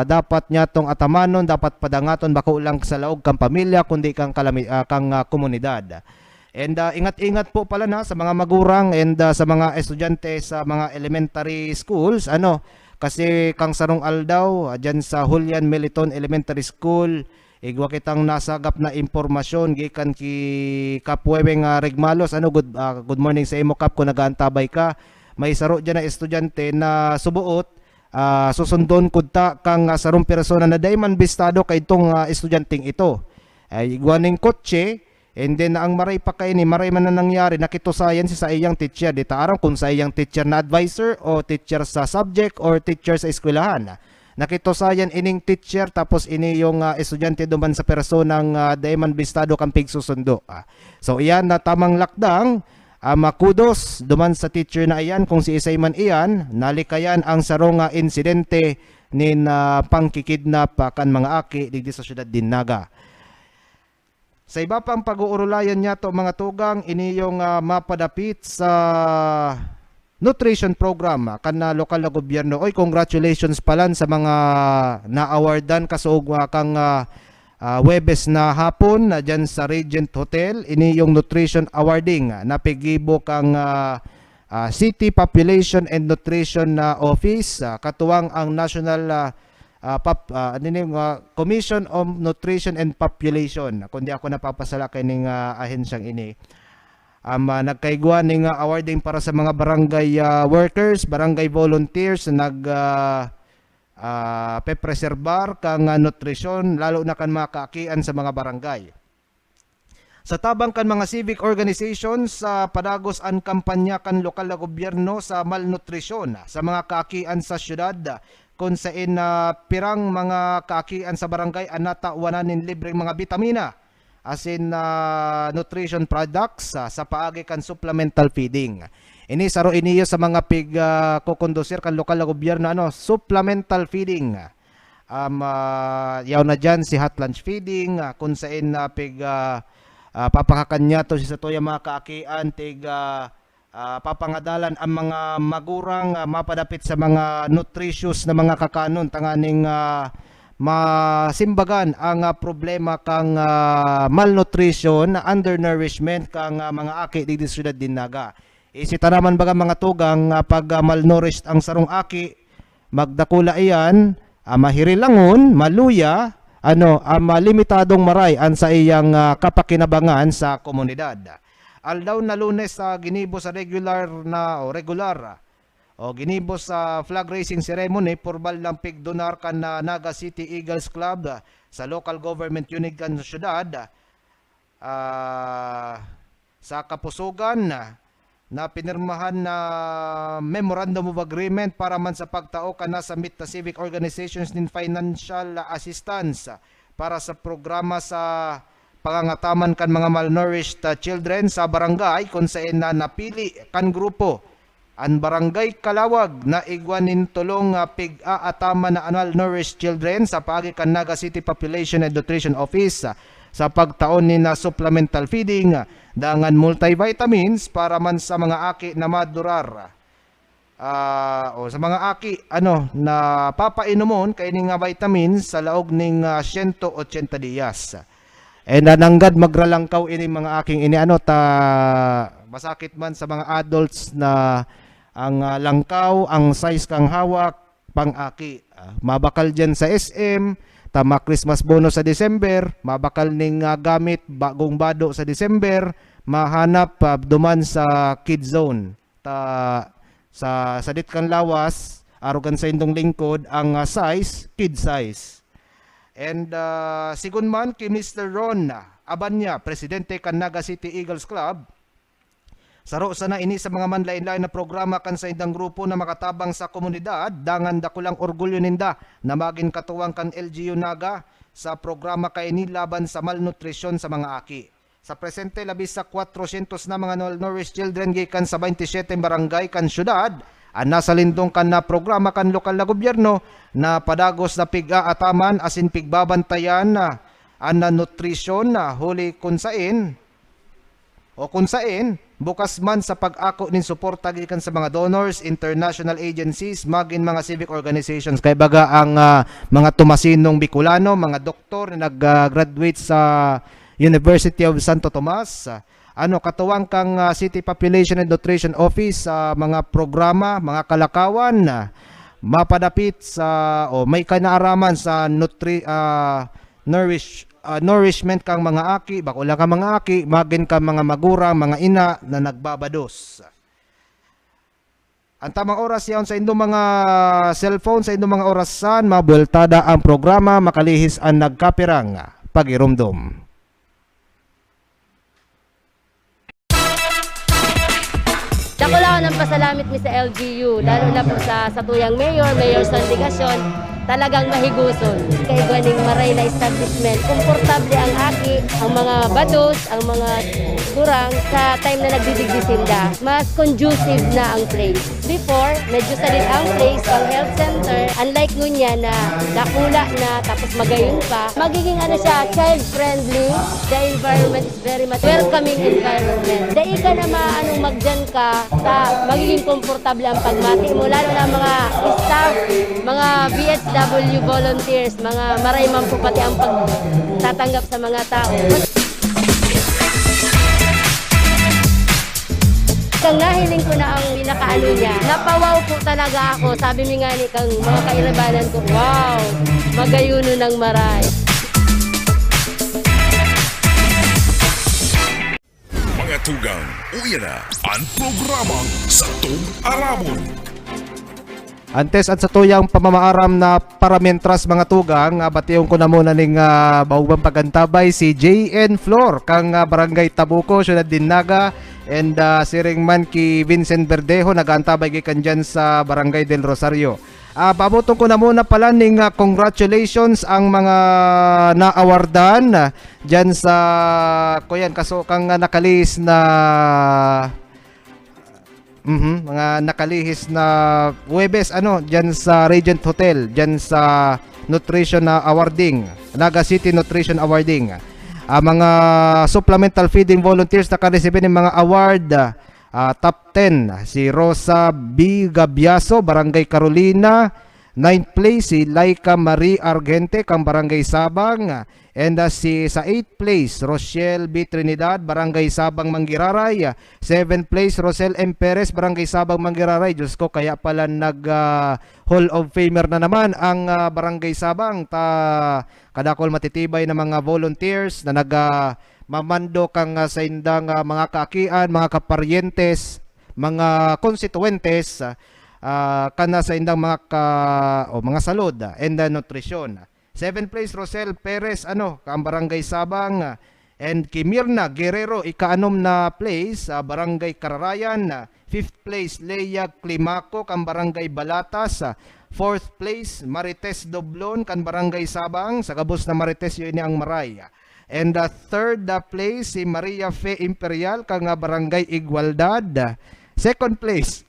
dapat nyatong atamanon, dapat padangaton, bako lang sa laog kan pamilya, kundi kan kalami-, ah, kan, ah, komunidad. And, ah, ingat-ingat po pala na sa mga magurang and, ah, sa mga estudyante sa mga elementary schools, ano, kasi kan sarong aldaw, ah, dyan sa Julian Militon Elementary School, igwa kitang nasagap na impormasyon gikan ki Kap Weweng, ah, Regmalos. Ano, good, ah, good morning sa imo, Kap, kung nag-aantabay ka. May saro diyan na estudyante na suboot, ah, susundon kudta kang, ah, sarong persona na dai man bistado kaidtong, ah, estudyanteng ito. Ay, igwa ning kotse, and then ang maray pa kaini, maray man na nangyari, nakitusayan si saiyang teacher. Di ta aram kung saiyang teacher na adviser o teacher sa subject or teacher sa eskwelahan. Nakitusayan ining teacher, tapos ini yung, ah, estudyante duman sa personang, ah, dai man bistado kan pigsusundo, ah. So, iyan na tamang lakdang, ah, makudos duman sa teacher na iyan, kung siisay man iyan, nalikayan ang sarong, ah, insidente nin, ah, pangkikidnap, ah, kan mga aki digdi sa siyudad nin Naga. Sa iba pang pag-uurulayan niyato, mga tugang, ini yung, ah, mapadapit sa nutrition program, ah, kan, ah, lokal na gobyerno. Oy, congratulations palan sa mga na-awardan kasog, ah, kang, ah, ah, Huwebes na hapon na diyan sa Regent Hotel. Ini yung nutrition awarding, ah, na pigibo kang, ah, ah, City Population and Nutrition na Office, ah, katuwang ang National, ah, ah, pap-, ah, ano ni, ah, Commission on Nutrition and Population, kung di ako napapasala kay ning, ah, ahensyang ini. Um, ah, nagkaigwa ning, ah, awarding para sa mga barangay, ah, workers, barangay volunteers na nag, ah, ah, pepreserbar kan, ah, nutrisyon, lalo na kan mga kaakian sa mga barangay. Sa tabang kan mga civic organizations, ah, padagos an kampanya kan lokal na gobyerno sa malnutrisyon sa mga kaakian sa syudad, kun saen na pirang mga kaakian sa barangay an natawanan nin libreng mga bitamina asin, ah, nutrition products, ah, sa paagi kan supplemental feeding. Ini saro iniyo sa mga pig, ah, kokondusir kan lokal na gobyerno, ano, supplemental feeding. Um, ah, yaon na diyan si hot lunch feeding, ah, kun saen na pig, ah, ah, papakakan niyato si satuyang mga kaakian, tig, ah, ah, papangadalan ang mga magurang, ah, mapadapit sa mga nutritious na mga kakanon, tanganing, ah, masimbagan ang, ah, problema kang, ah, malnutrition, undernourishment kang, ah, mga aki digdi sa syudad nin Naga. Isita naman baga, mga tugang, ah, pag, ah, malnourished ang sarong aki, magdakula iyan, ah, mahirilangon, maluya, ano, ah, malimitadong maray an saiyang, ah, kapakinabangan sa komunidad. Aldaw na Lunes, ah, ginibo sa regular na, o regular, o ginibo sa flag raising ceremony, purbal na pigdonar kan, ah, Naga City Eagles Club, ah, sa local government unit kan syudad, ah, sa kapusogan na, na pinirmahan na Memorandum of Agreement para man sa pagtao kan nasamit na civic organizations nin financial assistance para sa programa sa pangangataman kan mga malnourished, ah, children sa barangay, kun saen na napili kan grupo an Barangay Kalawag na igwa nin tolong, ah, pig-aataman na malnourished children sa paagi kan Naga City Population and Nutrition Office, ah, sa pagtao nin, ah, supplemental feeding, ah, dangan multivitamins para man sa mga aki na madurar. Ah, o sa mga aki, ano, na papainomon kaining, ah, vitamins sa laog ning, ah, siyento otsenta diyas. And, ah, nanggad magralangkaw ini mga aking ini, ano, ta masakit man sa mga adults na ang, ah, langkaw, ang size kang hawak, pang-aki. Ah, mabakal diyan sa S M, ta ma-Christmas bonus sa December, mabakal ning, ah, gamit, bagong bado sa December, mahanap, ah, duman sa kid zone. Ta sa sadit kan lawas, arog kan saindong lingkod, ang, ah, size, kid size. And, ah, sigon man ki Mister Ron Abanya, presidente kan Naga City Eagles Club, saro sana ini sa mga manlaen-laen na programa kan saindang grupo na makatabang sa komunidad, dangan dakulang orgulyo ninda na magin katuwang kan L G U Naga sa programa kaini laban sa malnutrisyon sa mga aki. Sa presente, labis sa kwatrosyentos na mga malnourished children gikan sa baynte siyete barangay kan syudad an nasa lindong kan na programa kan lokal na gobyerno na padagos na pig-aataman asin pigbabantayan na an na nutrisyon na huli kun saen, o kun saen, bukas man sa pag-ako nin suporta gikan sa mga donors, international agencies, magin mga civic organizations. Kay baga ang, ah, mga tumasinong Bicolano, mga doktor na nag-graduate sa University of Santo Tomas, ah, ano, katuwang kang, ah, City Population and Nutrition Office, sa mga programa, mga kalakawan, ah, mapadapit sa, o may kinaaraman sa nutri-, ah, nourish-, ah, nourishment kang mga aki, bako lang kang mga aki, magin kang mga magurang, mga ina na nagbabados. An tamang oras yaon sa indong mga cellphone, sa indong mga orasan, mabuweltada ang programa, makalihis an nagkapirang pagiromdom. Dakulaon ang pasalamit mi sa L G U, lalo na po sa satuyang mayor, Mayor Son Legacion, talagang mahiguson. Kaigwa ning maray na establishment, komportable ang aki, ang mga bados, ang mga gurang sa time na nagdidigdi sinda. Mas conducive na ang place. Before, medyo sadit ang place, pang health center. Unlike ngunyan na dakula na, tapos magayon pa, magiging ano siya, child-friendly. The environment is very much welcoming environment. Dai ka na maano, magdiyan ka, ta magiging komportable ang pagmati mo, lalo na mga staff, mga B H W volunteers, mga maray man po pati ang pagtatanggap sa mga tao. Kang nahiling ko na ang pinakaano niya, napawaw po talaga ako. Sabi mi ngani kang mga kairibanan ko, "Wow, magayuno ng maray." Mga tugang, uya na an programang Satong Aramon. Antes an satuyang pamamaaram na para mientras, mga tugang, ah, bation ko na muna ning, ah, baog man pag-antabay, si J N Flor, kang, ah, Barangay Tabuco, Syudad nin Naga, and, ah, siring man ki Vincent Verdejo, nag-aantabay gikan diyan sa Barangay Del Rosario. Ah, paaboton ko na muna pala ning, ah, congratulations ang mga naawardan, ah, diyan sa, kuyan, kaso kang, ah, nakalihis na, mhm, mga nakalihis na Huwebes, ano, diyan sa Regent Hotel, diyan sa nutrition na awarding, Naga City Nutrition Awarding. Ah, mga supplemental feeding volunteers nakaresibi nin mga award, ah, ah, top ten, si Rosa B Gabiaso, Barangay Carolina. Ninth place, si Laika Marie Argente, kang Barangay Sabang. And, ah, si, sa eighth place, Rochelle B Trinidad, Barangay Sabang, Manggiraray. Seventh place, Rosel M Perez, Barangay Sabang, Manggiraray. Diyos ko, kaya pala nag, ah, Hall of Famer na naman ang, ah, Barangay Sabang. Ta, kadakol matitibay na mga volunteers na nag, ah, mamando kan, ah, saindang, ah, mga kaakian, mga kaparyentes, mga konstituentes, ah, ah, kan, ah, saindang mga ka, o mga salud, ah, and, ah, nutrisyon. Seventh place, Rosel Perez, ano, kan Barangay Sabang, ah, and ki Mirna Guerrero, ikaanom na place, ah, Barangay Kararayan, ah, fifth place, Lea Climaco, kan Barangay Balatas, ah, fourth place, Marites Doblon, kan Barangay Sabang, sa gabos na Marites, yun ni ang Maray. And, ah, third, ah, place, si Maria Fe Imperial, kan, ah, Barangay Igualdad. Second place,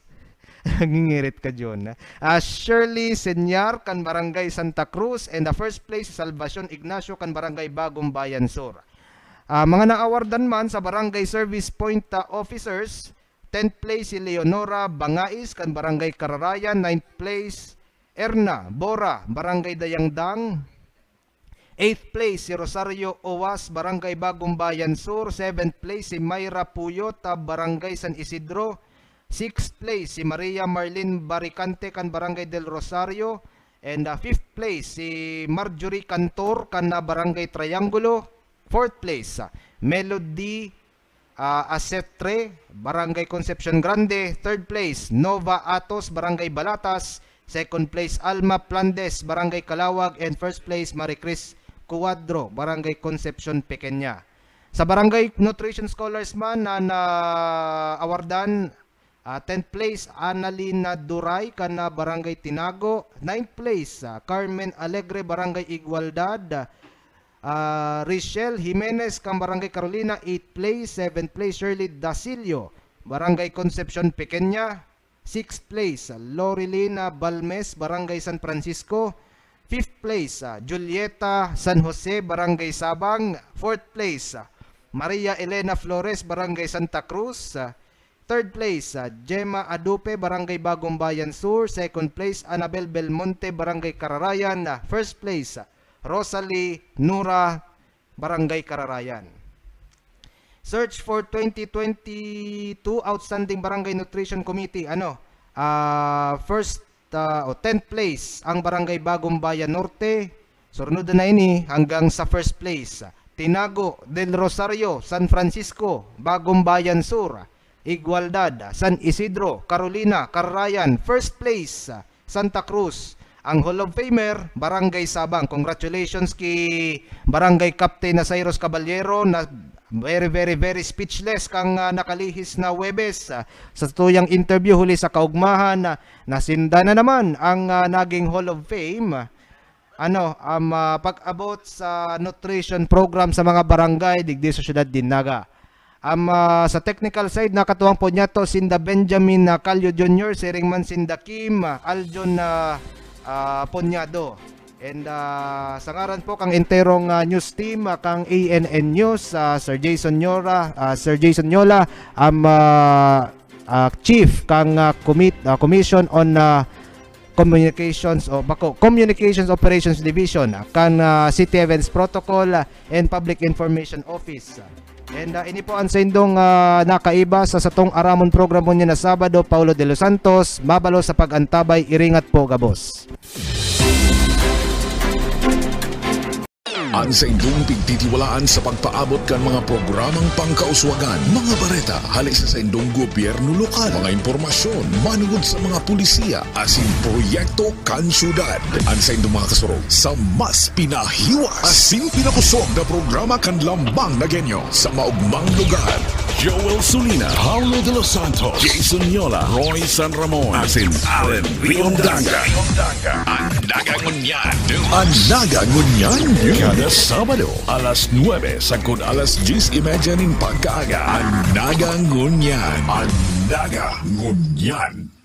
nangingirit ka, John, ah. Ah, Shirley Senyar, kan Barangay Santa Cruz. And the first place, si Salvacion Ignacio, kan Barangay Bagong Bayan Sur. Ah, mga naawardan man sa Barangay Service Point, ah, Officers, tenth place, si Leonora Bangais, kan Barangay Kararayan. Ninth place, Erna Bora, Barangay Dayangdang. Eighth place, si Rosario Owas, Barangay Bagong Bayan Sur. Seventh place, si Myra Puyot, ah, Barangay San Isidro. Sixth place, si Maria Marlene Baricante, kan Barangay Del Rosario. And, ah, fifth place, si Marjorie Cantor, kan, ah, Barangay Triangulo. Fourth place, ah, Melody, ah, Asetre, Barangay Concepcion Grande. Third place, Nova Atos, Barangay Balatas. Second place, Alma Plandes, Barangay Calawag. And first place, Marie Chris Cuadro, Barangay Concepcion Pequeña. Sa Barangay Nutrition Scholars man na naawardan, ah, tenth place, Annalina Duray, kan, ah, Barangay Tinago. Ninth place, ah, Carmen Alegre, Barangay Igualdad. Ah, Richelle Jimenez, kan Barangay Carolina, eighth place. Seventh place, Shirley Dasilio, Barangay Concepcion Pequeña. Sixth place, Lorilina Balmes, Barangay San Francisco. Fifth place, ah, Julieta San Jose, Barangay Sabang. Fourth place, ah, Maria Elena Flores, Barangay Santa Cruz. Ah, third place, ah, Gemma Adupe, Barangay Bagong Bayan Sur. Second place, Annabel Belmonte, Barangay Kararayan. Ah, first place, ah, Rosalie Nura, Barangay Kararayan. Search for twenty twenty-two Outstanding Barangay Nutrition Committee. Ano, ah, first, ah, o tenth place, ang Barangay Bagong Bayan Norte. Surnod na ini hanggang sa first place. Tinago, Del Rosario, San Francisco, Bagong Bayan Sur, Igualdad, San Isidro, Carolina, Kararayan, first place, Santa Cruz. Ang Hall of Famer, Barangay Sabang. Congratulations ki Barangay Captain na Cyrus Caballero na very, very, very speechless kan, ah, nakalihis na Huwebes. Ah, sa tuyang interview huli sa kaugmahan, ah, nasinda na naman ang, ah, naging Hall of Fame. Ano, um, ah, pag-abot sa nutrition program sa mga barangay digdi sa siyudad nin Naga. Um, ah, sa technical side, nakatuwang po niyato sinda Benjamin, ah, Calio Junior, siring man sinda Kim, ah, Aljon, ah, ah, Punyado. And, ah, sa ngaran po kang enterong, ah, news team, ah, kang A N N News, ah, Sir Jason Nyola, ah, Sir Jason Nyola, um, ah, ah, Chief kang, ah, commit-, ah, Commission on, ah, Communications o bako, Communications Operations Division, ah, kan, ah, City Events Protocol, ah, and Public Information Office. And, ah, ini po ang saindong, ah, nakaiba sa satong aramon programa niya na Sabado, Paulo de los Santos. Mabalos sa pag-antabay, iringat po gabos. An saindong pigtitiwalaan sa pagpaabot kan mga programang pangkauswagan, mga bareta hale sa saindong gobyerno lokal, mga impormasyon manugod sa mga pulisiya asin proyekto kan syudad. An saindong mga kasurog sa mas pinahiwas asin pinakosog na programa kan Lambang Nagueño sa maogmang lugar. Joel Solina, Paulo de los Santos, Jason Yola, Roy San Ramon, asin Allen Riondanga. An Naga Ngunyan News. An Naga Ngunyan News. Kada Sabado, alas nuebe sagkod alas dyes y media nin pagkaaga. An Naga Ngunyan. An Naga Ngunyan.